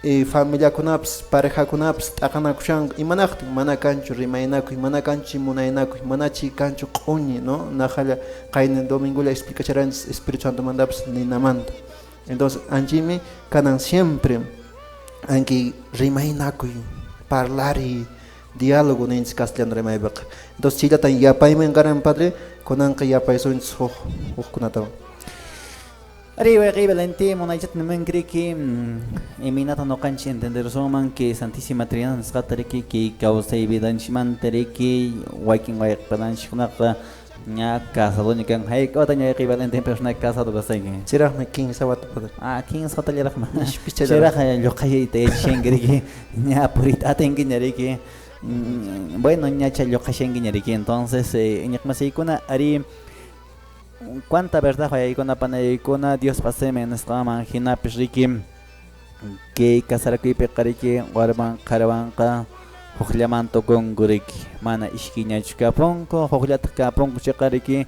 familiakunapas parejakunapas t'aqanakushanku imanaqtin mana kanchu rimaynakuy mana kanchu munaynakuy manachi kanchu q'uñi no naqalla qayna domingolla explicacharanchis Espíritu Santomantapas ninamanta. Entonces anchimi kanan siempre anki rimaynakuy parlari diálogo ninchis castellano rimaypiqa. Entonces chayllatan yapayman karan padre kunanqa yapaysunchis huk hukkunatawan. Ari wayqiy Valentín munaychata niman kriki imaynata ñuqanchik entendersunman que Santísima Trinidad nisqata riki kay kawsay vidanchikmanta riki wakin wayqipananchikkunaqa ña casadoña kan hayk'awata ña wayqiy Valentín persona casado kasqayki. Chayraqmi 15 wata padre. Ah, 15 watallaraqmi. Chayraq lluqhayta yachashanki riki ña puriyta atinkiña riki. Bueno, ñacha lluqhashankiña riki. Entonces iñiqmasiykuna ari cuánta verdad wayaykuna panayaykuna Diospa simin nisqanman hinapis riki kay kasarakuypiqa riki warman qhariwanqa hukllaman tukunku riki mana ishkayñachu kapunku hukllataq kapunku chayqa riki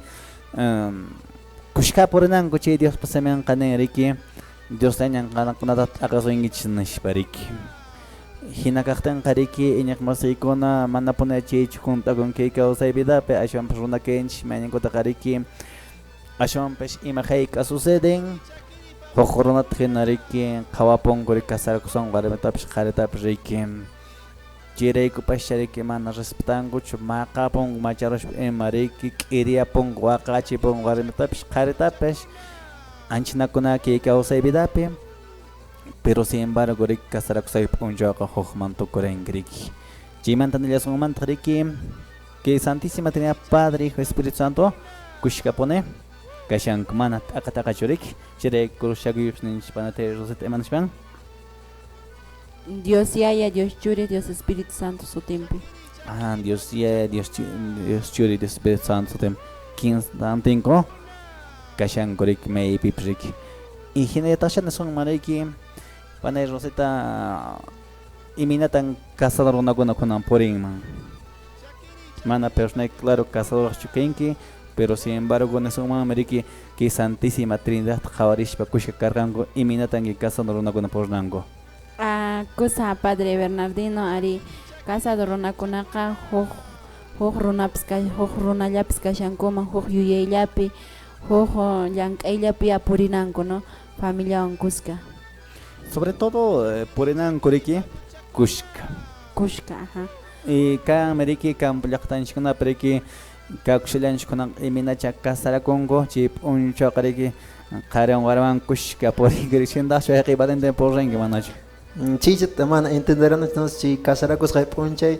kushka purinanku chay Diospa siminqa nin riki Diosllañan qankunata t'aqasunkichis nispa riki hina kaqtinqa riki iñiqmasiykuna manapuni chaychu hunt'akun kay kawsay vidapi ashwanpas runa kayninchik mayninkutaqa riki ashwanpas ima hayk'a suceden huk runata hina riki qhawapunku riki kasarakusunqa warmitapas qharitapas riki chayraykupascha riki mana respetankuchu maqapunku macharuspa ima riki k'iriyapunku waqachipunku warmitapas qharitapas anchanakunaka kay kawsay vidapi pero sin embargo riki kasarakusaypi p'unchawqa hukman tukurinki riki chaymanta nillasunmantaq riki kay Santísima Trinidad Padre, Hijo, Espíritu Santo kushkapuni kashanku mana t'aqa t'aqachu riki chayrayku shakuypis ninchis panatay Rosita ima nishpan. Dios Yaya, Dios Churi, Dios Espíritu Santo sutinpi. Ah, Dios Yaya, Dios Churi, Dios Espíritu Santo sutinpi kinsantinko kashanku riki maypipis riki y hinallataqcha nisunman riki panay Rosita imaynatan casado runakuna kunan purinman mana persona claro casadoraqchu kanki pero sin embargo nisunmanmi riki kay Santísima Trinidad qhawarishpa kushka karqanku imaynatan kay casado runakuna purinanku. Ah, kusa padre Bernardino ari casado runakunaqa huk huk runapas huk runallapis kashankuman huk yuyayllapi huk llank'ayllapi apurinanku no familiawan kuska. Sobre todo purinanku riki kushka. Kushka, ajá. Y kanmi riki campo llaqtanchikkunapi riki kakushallanchikkunaqa imaynacha kasarakunku chay p'unchawqa riki qhariwan warmiwan kushka purinki riki shintaqchu wayqiy Valentín purinki manachu. Chaychata mana entenderanichu entonces chay kasarakusqay p'unchay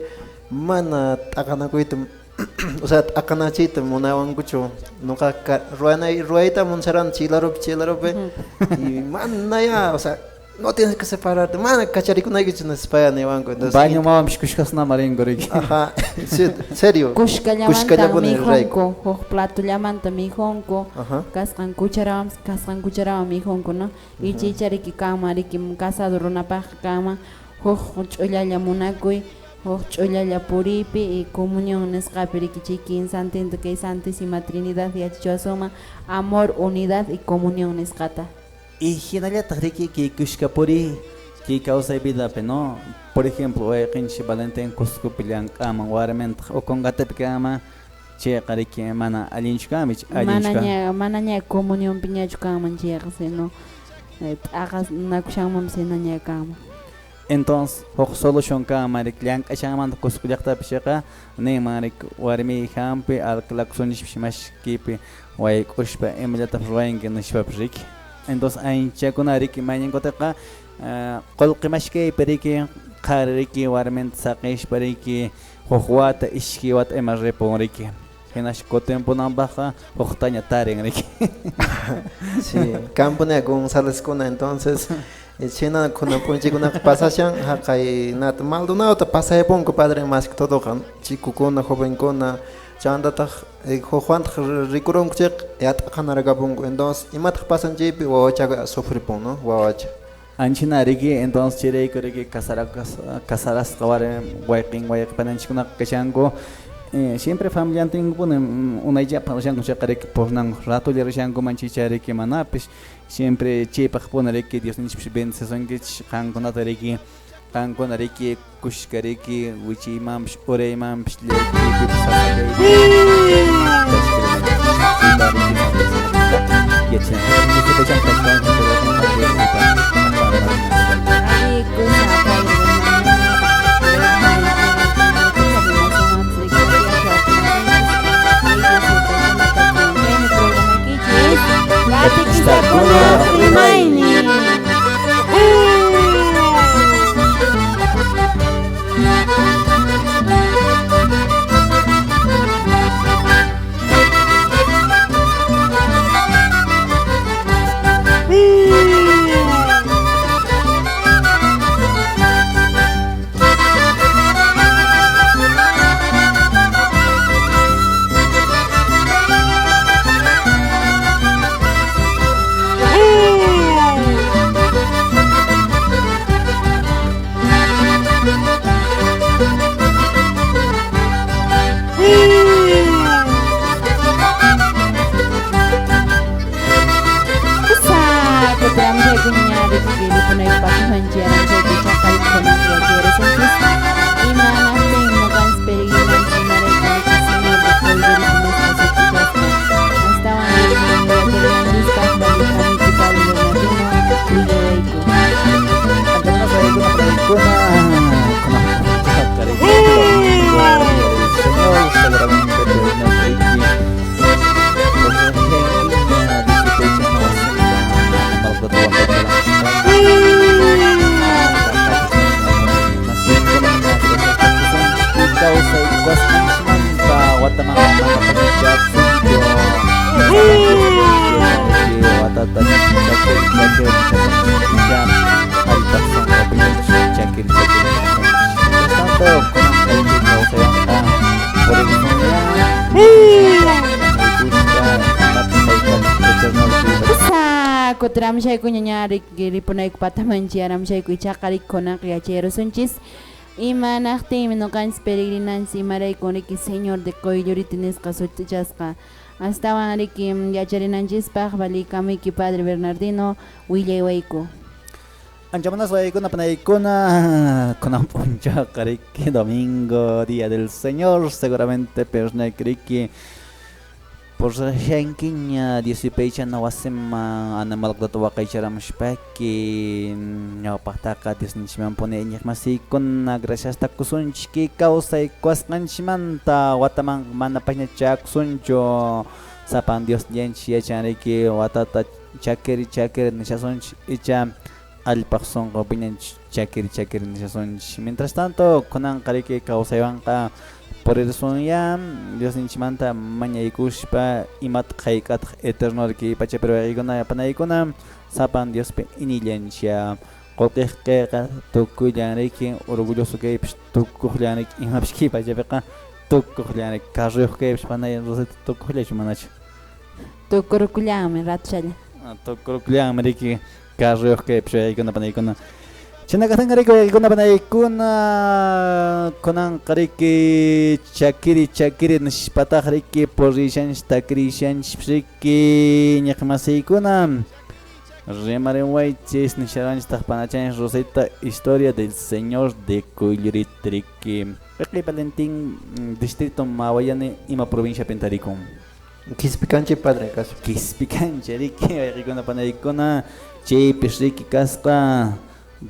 mana t'aqanakuyta o sea t'aqanachiyta munawankuchu ñuqa ruwanay ruwayta muncharani chay larupi chay larupi y mana ya o sea no tienes que separarte mana kacharikunaykichu nispaya niwanku. Entonces baño mawanpis kushkasnama rinku riki. Ajá, sí, serio. Kushkallamanta mikhunku huk platollamanta mikhunku kasqan cucharawanpas kasqan cucharawan mikhunku no y chaycha riki kanman riki casado runapaqqa kanman huk ch'ullalla munakuy huk ch'ullalla puriypi y comunión nisqapi riki chay kinsantinta kay Santísima Trinidad yachachiwasunman amor, unidad y comunión nisqata. Y hinallataq riki kay kushka puriy kay kawsay vidapi no por ejemplo wayqinchik Valentín Cuscopi llank'aman warmintaq Ocongatapi kanman chayqa riki mana allinchu kanmi allinchu manaña manaña comunionpiñachu kanman chayqa sino t'aqanakushanmanpas hinaña kanman. Entonces huk solución kanman riki llank'ashanmanta Cusco llaqtapi chayqa ninman riki warmiy hampi alquilakusunchikpish mashkipi wayk'ushpa imallatapas ruwanki nishpapis riki. Entonces anchakuna riki mayninkupiqa qullqi mashkaypi riki qhari riki warminta saqishpa riki huk wata ishkay wata ima ripun riki hinash kutinpunanpaqqa huktaña tarin riki. Sí, Camponia González kuna entonces Chhayna kunan p'unchaykunaqa pasashan haqay nata Maldonadota pasayapunku padre más que todoqa chikukuna jovenkuna chantataq hukwantaq rikurunku chayqa yat'aqanarakapunku entonces imataq pasan chaypi wawachaqa sufripun, ¿no? Wawacha. Anchina riki entonces chayrayku riki casarasqa warmi wayqin wayqipananchikkunaqa kashanku siempre familiantinkupuni unayllapaq rishanku chayqa riki purnan ratolla rishankuman chicha riki manapis siempre chaypaqpuni riki Diosninchikpis bendecisunkichik qankunata riki qankuna riki kushka riki wichiymanpis uraymanpis llakiypipis Katikistakuna rimaynin. Kutiramshayku ñaña ripunayku pataman chayaramshayku ichaqa rikunaqa yachayarusunchis imanaqtinmi ñuqanchis peregrinanchis imarayku riki Señor de Qoylluriti nisqa sutichasqa astawan riki yacharinanchispaq valikamuyki Padre Bernardino willaywayku. Anchamunas waykuna panaykuna kunan p'unchawqa riki domingo día del Señor seguramente pernayki riki por shankiña Dios yupaychana wasiman animalkunata waqaycharamushpayki ñawpaqtaqa Diosninchikmanpuni iñiqmasiykuna graciasta kusunchik kawsay kuwasqanchikmanta wataman mana payña chakusunchu sapan Diosninchik yachan riki watata chakiri chakiri nishasunchik icha allpaq sunqupiñanchik chakiri chakiri nishasunchik mientras tanto kunanqa riki kawsaywanqa puririsun Diosninchikmanta mañaykushpa imataq hayk'ataq eterno riki pachapi ruwaykuna panaykuna sapan Diospi iñillanchik qullqiqqa tukuyllan riki orgulloso kaypis tukuqllan riki imapis kay pachapiqa tukuqllan riki carruyuq kaypis panay Rosita tukuqllachu manachu tukurukullanmi ratushalla tukurukullanmi riki carruyuq kaypis waykuna panaykuna Chinakatan riki waykuna panaykuna kunanqa riki chakiri chakiri nishpataq riki purishanchik takrishanchik riki ñiqmasiykuna rimarinwaychis nisharanchik panachanchik Rosita historia del Señor de Qoylluriti riki Riqi Valentín distrito Mawayani ima provincia pintarikun Quispicanchi padre caso Quispicanchi riki waykuna panaykuna chaypis riki kasqa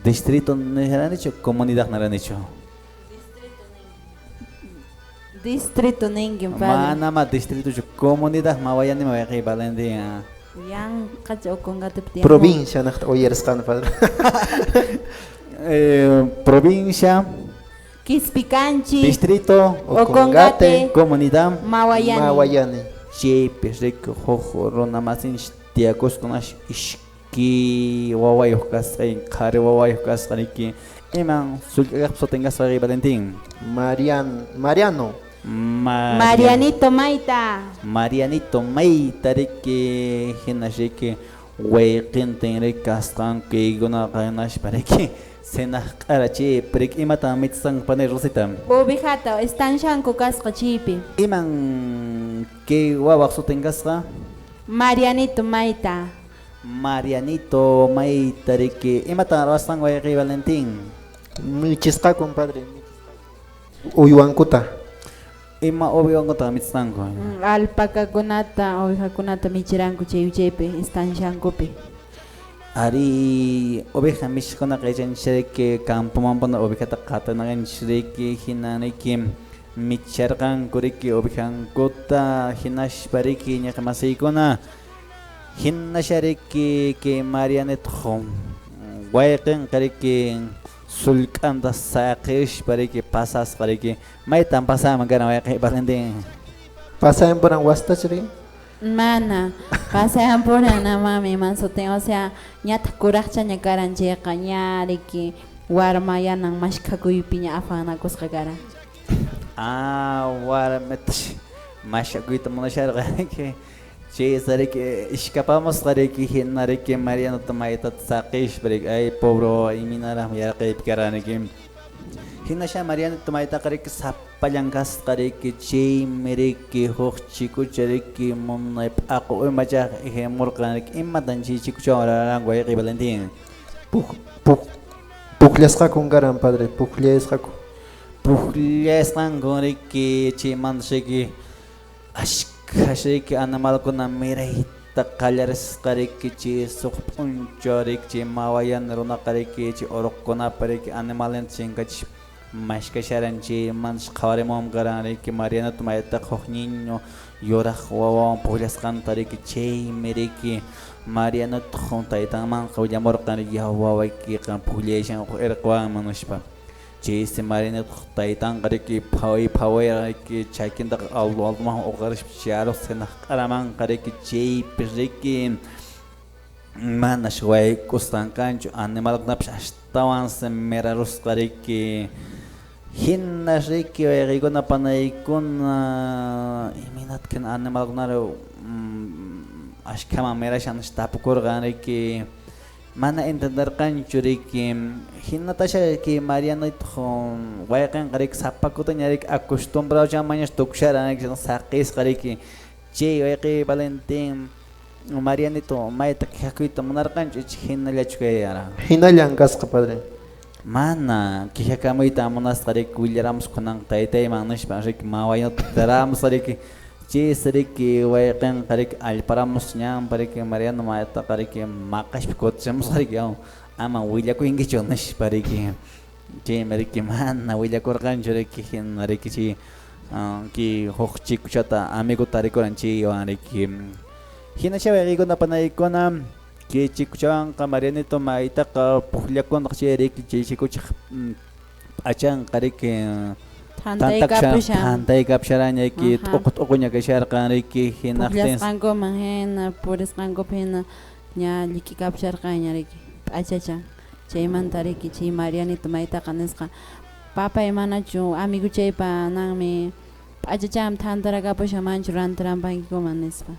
distrito nisharanichu comunidad naranichu distrito ninkin padre mana ma distrito chu comunidad Mawayani wayqi Valentín yanqacha Ocongate provincia naqta uyarisqani padre provincia Quispicanchi distrito Ocongate comunidad Mawayani Mawayani chaypis riki huk runa masinchik tiyakusqakunash Ki wawayuq kasqa, qhari wawayuq kasqa riki. Iman sullk'akaqpa sutin kasqa, Valentín? Mariano. Marianito Mayta. Marianito Mayta riki, hina riki wayqintin riki kasqanku kaykunaqa hinaspa riki cenaq q'ara chaypi riki imatan michisqanku panay Rosita? Ovejata estanshanku kasqa chaypi. Iman kay wawaq sutin kasqa? Marianito Mayta. Marianito Mayta riki imatan ruwasqanku wayqiy Valentín? Michisqaku, padre. Uywankuta. Ima uywankuta michisqanku? Alpacakunata, ovejakunata michiranku chay chaypi estanshankupi. Ari oveja michiqkunaqa yachanchis campomanpuna ovejata qatanaqanchis riki hina riki micharqanku riki ovejankuta hinaspa riki ñaqa masiykuna hinasha riki kay Marianitoq wayqinqa riki sullk'anta saqispa riki pasasqa riki maytan pasanman karan wayqiy Valentín? Pasayanpuran wastach riki? Mana, pasayanpuran mami iman sutin, o sea, ñataq kuraqchaña karan chayqa ña riki warma yanan mashkhakuypiña afanakusqa karan. Ah, warmitash mashkakuyta munasharqa riki. Chaysa riki ishkapamusqa riki hina riki Marianota maytata saqispa riki ay pobre imaynaraqmi yarqaypi karan riki. Hinasha Marianito maytaqa riki sapallan kasqa riki chaymi riki huk chikucha riki munay p'aqu umachaq ijimurqan riki imatan chay chikuchawan ruraranku wayqiy Valentín? Pukllasqakun karan, padre, pukllasqaku. Pukllasqanku riki chaymanta riki ashkha riki animalkuna mirayta qallarisqa riki chay suq p'unchaw riki chay mawayana runaqa riki chay urqukunapa riki animalinta chinkachispa mashkasharan chaymantas qhawarimunmi karan riki Marianito maytaqa huk niño yuraq wawawan pukllasqanta riki chaymi riki Marianitoq taytanmanqa willamurqan riki yaw wawaykiqa pukllayashan huk irqiwanmi nispa. Chaysi Marianitoq taytanqa riki phaway phawayqa riki chakintaqa alto altoman uqarispa chayarusqa hinaq q'aramanqa riki chaypi riki manas wayk'usqan kanchu animalkunapish ashtawansi mirarusqa riki hina riki wayqiykuna panaykuna imaynataq hina animalkunari ashkhaman mirashan nispa tapukurqan riki mana entenderqanchu riki hinatasha kay Marianitoq wayqinqa riki sapa kutiña riki acostumbrado mañas tukusharan riki saqisqa riki chay wayqiy Valentín Marianito mayta quejakuyta munarqanchu icha hinallachu kayara? Hinallan kasqa, padre. Mana quejakamuyta munasqa riki willaramusqa kunan taytayman nispa riki mawaynuta taramusqa riki chaysi riki wayqinqa riki allparamusqa ñanpa riki Mariano maytaqa riki maqaspa kutichimusqa riki ama willakuykichu nispa riki chaymi riki mana willakurqanchu riki hina riki chay kay huk chikuchata amiguta rikuran chaywan riki hina chay wayqiykuna panaykuna kay chikuchawanqa Marianito maytaqa pukllakunaq chay riki chay chikuchaq p'achanqa riki thantaykapushan thantaykapusharanña riki t'uqu t'uquña kasharqan riki hinaqtin pukllasqankuman hina purisqankupi hina ña llik'ikapusharqanña riki p'achachan chaymanta riki chay Marianito maytaqa nisqa papay manachu amiguchaypa nanmi p'achachanmi thantarakapushan manchu rantirampankikuman nispa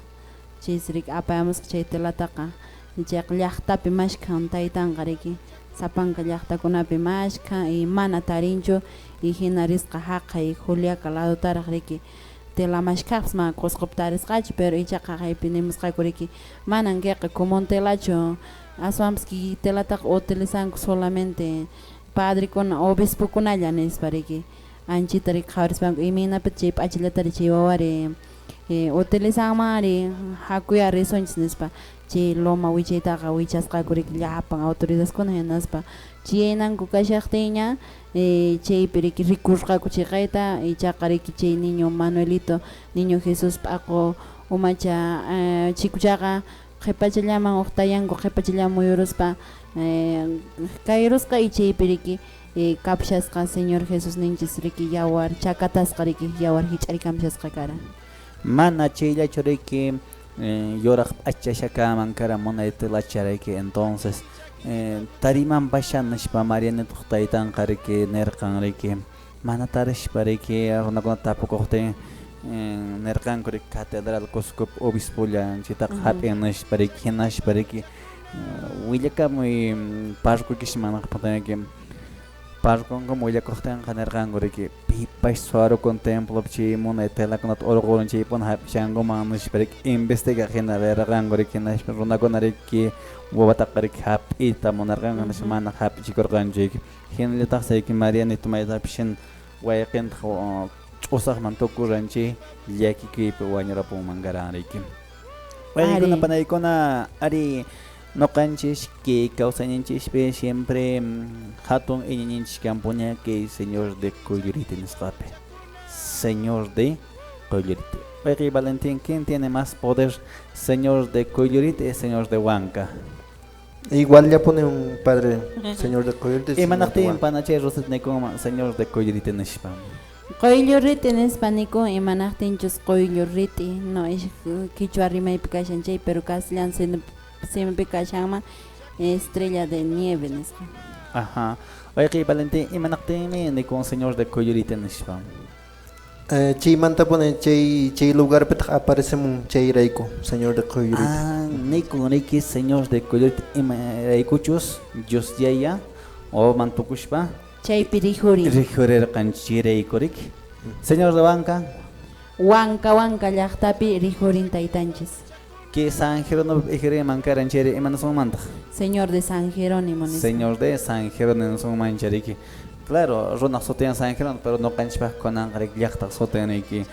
chaysi riki apayamusqa chay telataqa chayqa llaqtapi mashkhan taytanqa riki sapanka llaqtakunapi mashkhan y mana tarinchu y hina risqa haqay Juliaca ladotaraq riki tela mashkhaqpas mana Qusqupi tarisqachu pero ichaqa haqaypi nimusqaku riki manan kayqa común telachu aswanpas kay telataqa utilizanku solamente padrekuna obispokunalla nispa riki anchita riki qhawarispanku imaynapitaq chay p'achallatari chay wawari utilizanmanri hakuya risunchis nispa chay loma wichaytaqa wichasqaku riki llapan autoridadkuna hinaspa chayananku kashaqtinña chaypi riki rikurqaku chiqayta ichaqa riki chay niño Manuelito niño Jesús p'aqu umacha chikuchaqa qhipachallaman uqtayanku qhipachallaman muyuruspa kayrusqa y chaypi riki kapshasqa Señor Jesús ninchis riki yawar chakatasqa riki yawar hich'arikamshasqa karan. Mana chayllachu riki Yoraq p'achashakaman kara munay telacharayki. Entonces tariman pashan nishpa Marianitoq taytanqa riki nirqan riki mana tarishpa riki runakuna tapukuqtin nirqanku riki catedral Cuscopi obispolla chaytaqa hap'in nishpa riki hinashpa riki willakamuy parqoykisman naqpaqtinki parqonkuman willakuqtinqa nirqanku riki pipash suwarukun templopi chay munay telakunata urqurun chaypuna hap'ishankuman nishpa riki investigaq hina rirqanku riki hinashpa runakuna riki wawataqa riki hap'iyta munarqanku nispa mana hap'ichikurqanchu riki hinallataqsi riki Marianito maytapis hina wayqintaq ch'usaqman tukuran chay llakikuypi wañurapunman karan riki. Waykuna panaykuna ari noqanchis kay kawsayninchispi siempre hatun iñiyninchis kanpuña kay Señor de Qoylluriti nisqapi. Señor de Qoylluriti. Wayqi Valentín, ¿quién tiene más poder? Señor de Qoylluriti, Señor de Huanca. Igual ya pone un padre, Señor de Qoylluriti. Imanaqtin panachay Rosita nikunman Señor de Qoylluriti nishpa. Qoylluriti nispa nikun imanaqtinchus Qoylluriti, no es quichua rimaypi kashan chay, pero castellano simipi kashanman estrella de nieve nisqa. Ajá. Wayqi Valentín, imanaqtinmi nikun Señor de Qoylluriti nishpa. Chaymanta pone chay lugarpitaq aparecemun chayrayku Señor de Qoylluriti. Ah, nikun riki Señor de Qoylluriti imaraykuchus Dios yaya wawaman tukushpa chaypi rijurin. Rijurirqan chayrayku riki. Señor de Huanca. Huanca Huanca llaqtapi rijurin taytanchis. Que San Jerónimo ijirinman karan chayri imanasunmantaq. Señor de San Jerónimo nisqa. Señor de San Jerónimo nisunman chayriki. Claro, runaq sutiyan San Jerónimo, pero noqanchispaq kunanqa riki llaqtaq sutin riki.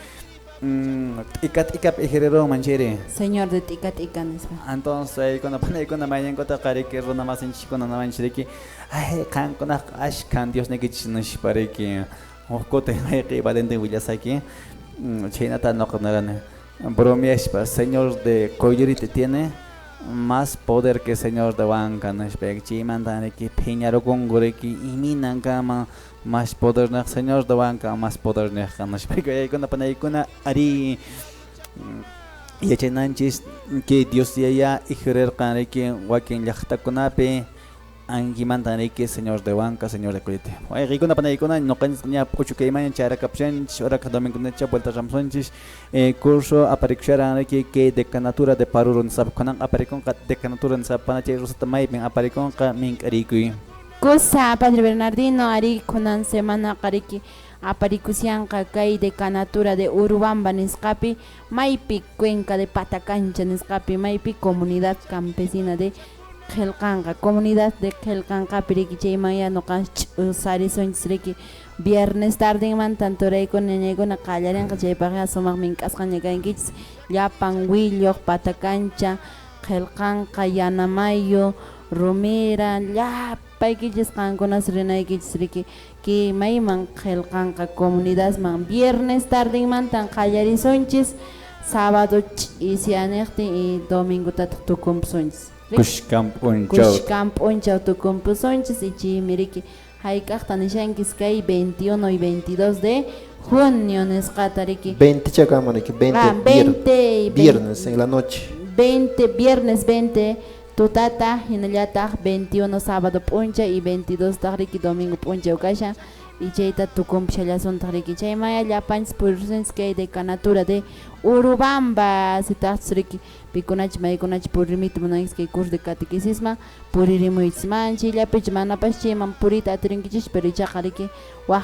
T'ika t'ikapi ijirirunman chayri. Señor de t'ika t'ika nispa. Entonces aykuna panaykuna mañankutaqa riki runa masinchiskuna namanchis riki ay qankunaqqa ashkan Diosniykichis nishpa riki huk kutin wayqi Valentín willasaki chhaynata noqa nirani bromeashpa Señor de Qoylluriti tiene más poder que Señor de Huanca nishpa chaymanta riki phiñarukunku riki iminan kanman más poder niq Señor de Huanca más poder niqqa nishpa aykuna panaykuna ari yachananchis que Dios yaya ijurirqan riki wakin llaqtakunapi ankimantan riki Señor de Huanca, Señor de Qoylluriti. Wayqikuna panaykuna noqanchis ña p'uchukaymaña chayrakapusanchis horaqa domingonacha vuelta ramusunchis curso aparikusharan riki kay decanatura de Paruro nispa kunan aparikunqa decanatura nispa panachay Rosita maypin aparikunqa mink'arikuy. Kusa Padre Bernardino ari kunan semana qariki aparikusyanqa kay decanatura de Urubamba nisqapi maypi cuenca de Patacancha nisqapi maypi comunidad campesina de Qhelqanqa comunidad de Qhelqanqapi riki chaymanya noqa ch'usarisunchis riki viernes tardenmantan turaykuna ñañaykuna qallarinqa chaypaqqa sumaq mink'asqaña kankichis llapan Willoq Patacancha Qhelqanqa Yanamayo Rumira llapaykichis qankunas rinaykichis riki kay mayman Qhelqanqa comunidadman viernes tardenmantan qallarisunchis sábado ch'isiyaniqtin y domingotataq tukumpusunchis. Kushkan p'unchaw. Kushkan p'unchaw tukumpusunchis y chaymi riki hayk'aqta nishankis kay 21 y 22 de junio nisqata riki. 20 chakama riki, 20, ah, 20 viernes en la noche. 20 viernes 20 tutata hinallataq 21 sábado p'unchay y 22 taq riki domingo p'unchaw kashan y chayta tukumpushallasuntaj riki chaymaya llapanchis purisunchis kay decanatura de Urubamba sitaqchus riki pikunachis maykunachis purimita munanchis kay curso de catequisisman puririmuychis man chayllapichu manapash chayman puriyta atirinkichis pero ichaqa riki waj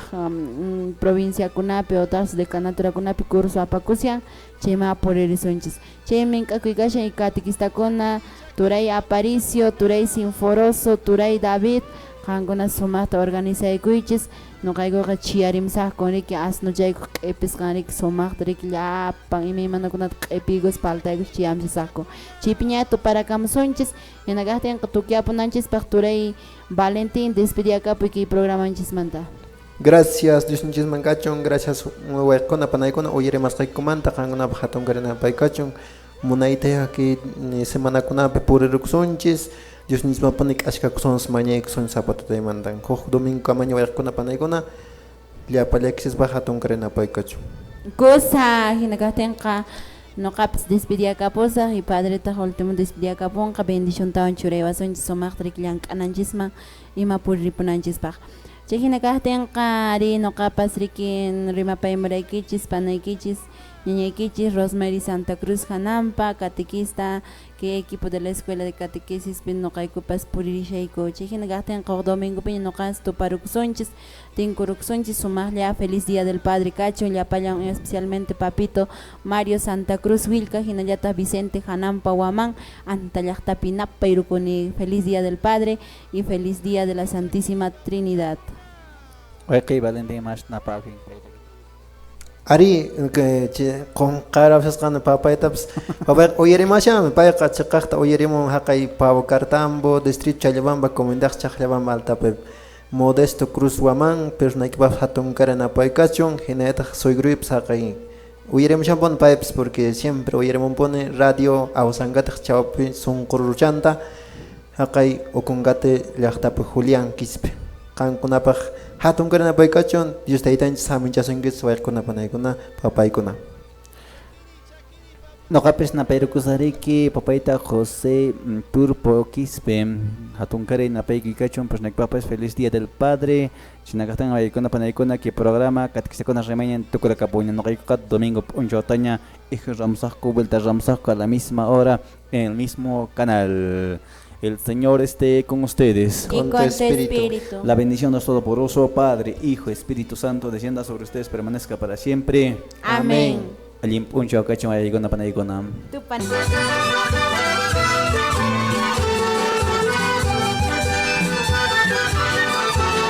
provinciakunapi otaqchus decanaturakunapi curso apakusyan chayman puririsunchis chay mink'akuy kashan y catequistakuna turay Aparicio, turay Sinforoso, turay David qankuna sumaqta organizaykuychis noqaykuqa chiyarimusaqku riki asnuchaykuq q'ipisqan riki sumaqta riki llapan imaymanakunata q'ipiykus paltaykus chiyamsisaqku chaypiña tuparakamusunchis hina kaqtinqa tukyapunanchispaq turay Valentín despediakapuy kay programanchismanta. Gracias Diosninchisman kachun, gracias wayqikuna panaykuna uyarimasqaykumanta qankunapaq hatun karinapay kachun munayta kay semanakunapi purirukusunchis Diosninchismanpuni k'ashkakusunchis mañaykusunchis zapatutaymantan huk domingo kamaña wayqikuna panaykuna llapallaykichispaq hatun karinapay kachun. Kusa hina kaqtinqa Noqapas despediakapusaq y padretaq último despediakapunqa bendiciontawan churaywasunchis sumaqta riki llank'ananchisman ima puriripunanchispaq. Chay hina kaqtinqa ari noqapas riki rimapaymuraykichis panaykichis ñañaykichis Rosemary Santa Cruz Janampa, catequista, que equipo de la escuela de catequesis pi noqaykupas puririshayku. Chay hina kaqtinqa huk domingopiña noqanchis tuparukusunchis, tinkurukusunchis sumaqlla feliz día del padre kachun llapallan especialmente papito Mario Santa Cruz Wilca hinallataq Vicente Janampa Huamán anta llaqtapi napayrukuni. Feliz día del padre y feliz día de la Santísima Trinidad. Wayqiy Valentín mas napawin. Ari que qunqarapsasqani papaytapas papayqa uyarimashanmi payqa chiqaqta uyarimun haqay Paucartambo distrito Challabamba comunidad Chaqllabamba altapi Modesto Cruz Huamán pernaykipaq hatun kara napaykachun hinallataq suegruypas haqay uyarimushanpuni paypas porque siempre uyarimunpuni radio Awsangataq chawpi sunquruchanta haqay Ocongate llaqtapi Julián Quispe qankunapaq hatun kara napaykachun Dios taytanchis haminchasunkichis wayqikuna panaykuna papaykuna. Noqapis napayrukusariki papayta José Turpo Quispe hatun karay napaykikachun pasnakpapas feliz día del padre chinakaqtan waykuna panaykuna que programa catequistakuna rimayñan tukurakapuña noqaykuqa domingo p'unchawtaña ij ramsaqku vuelta ramsaqku a la misma hora en el mismo canal. El Señor esté con ustedes. Y Con tu con tu espíritu. espíritu. La bendición de Dios Todopoderoso, Padre, Hijo, Espíritu Santo, descienda sobre ustedes, permanezca para siempre. Amén. Allin p'unchaw kachun waykuna panaykuna. Tupan.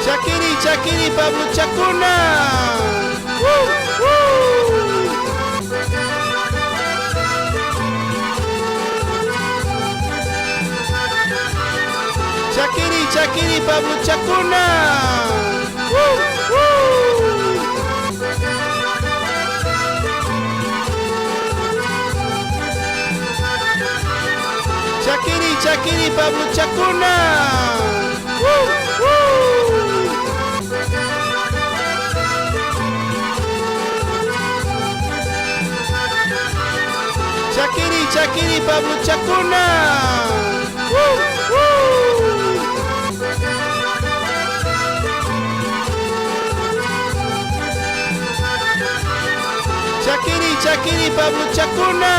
Chakiri, chakiri, Pablo Chakuna. Chakiri, chakiri, Pablo Chakuna. Chakiri, chakiri, Pablo Chakuna. Chakiri, chakiri, Pablo Chakuna. Chakiri, chakiri, Pablo Chakuna.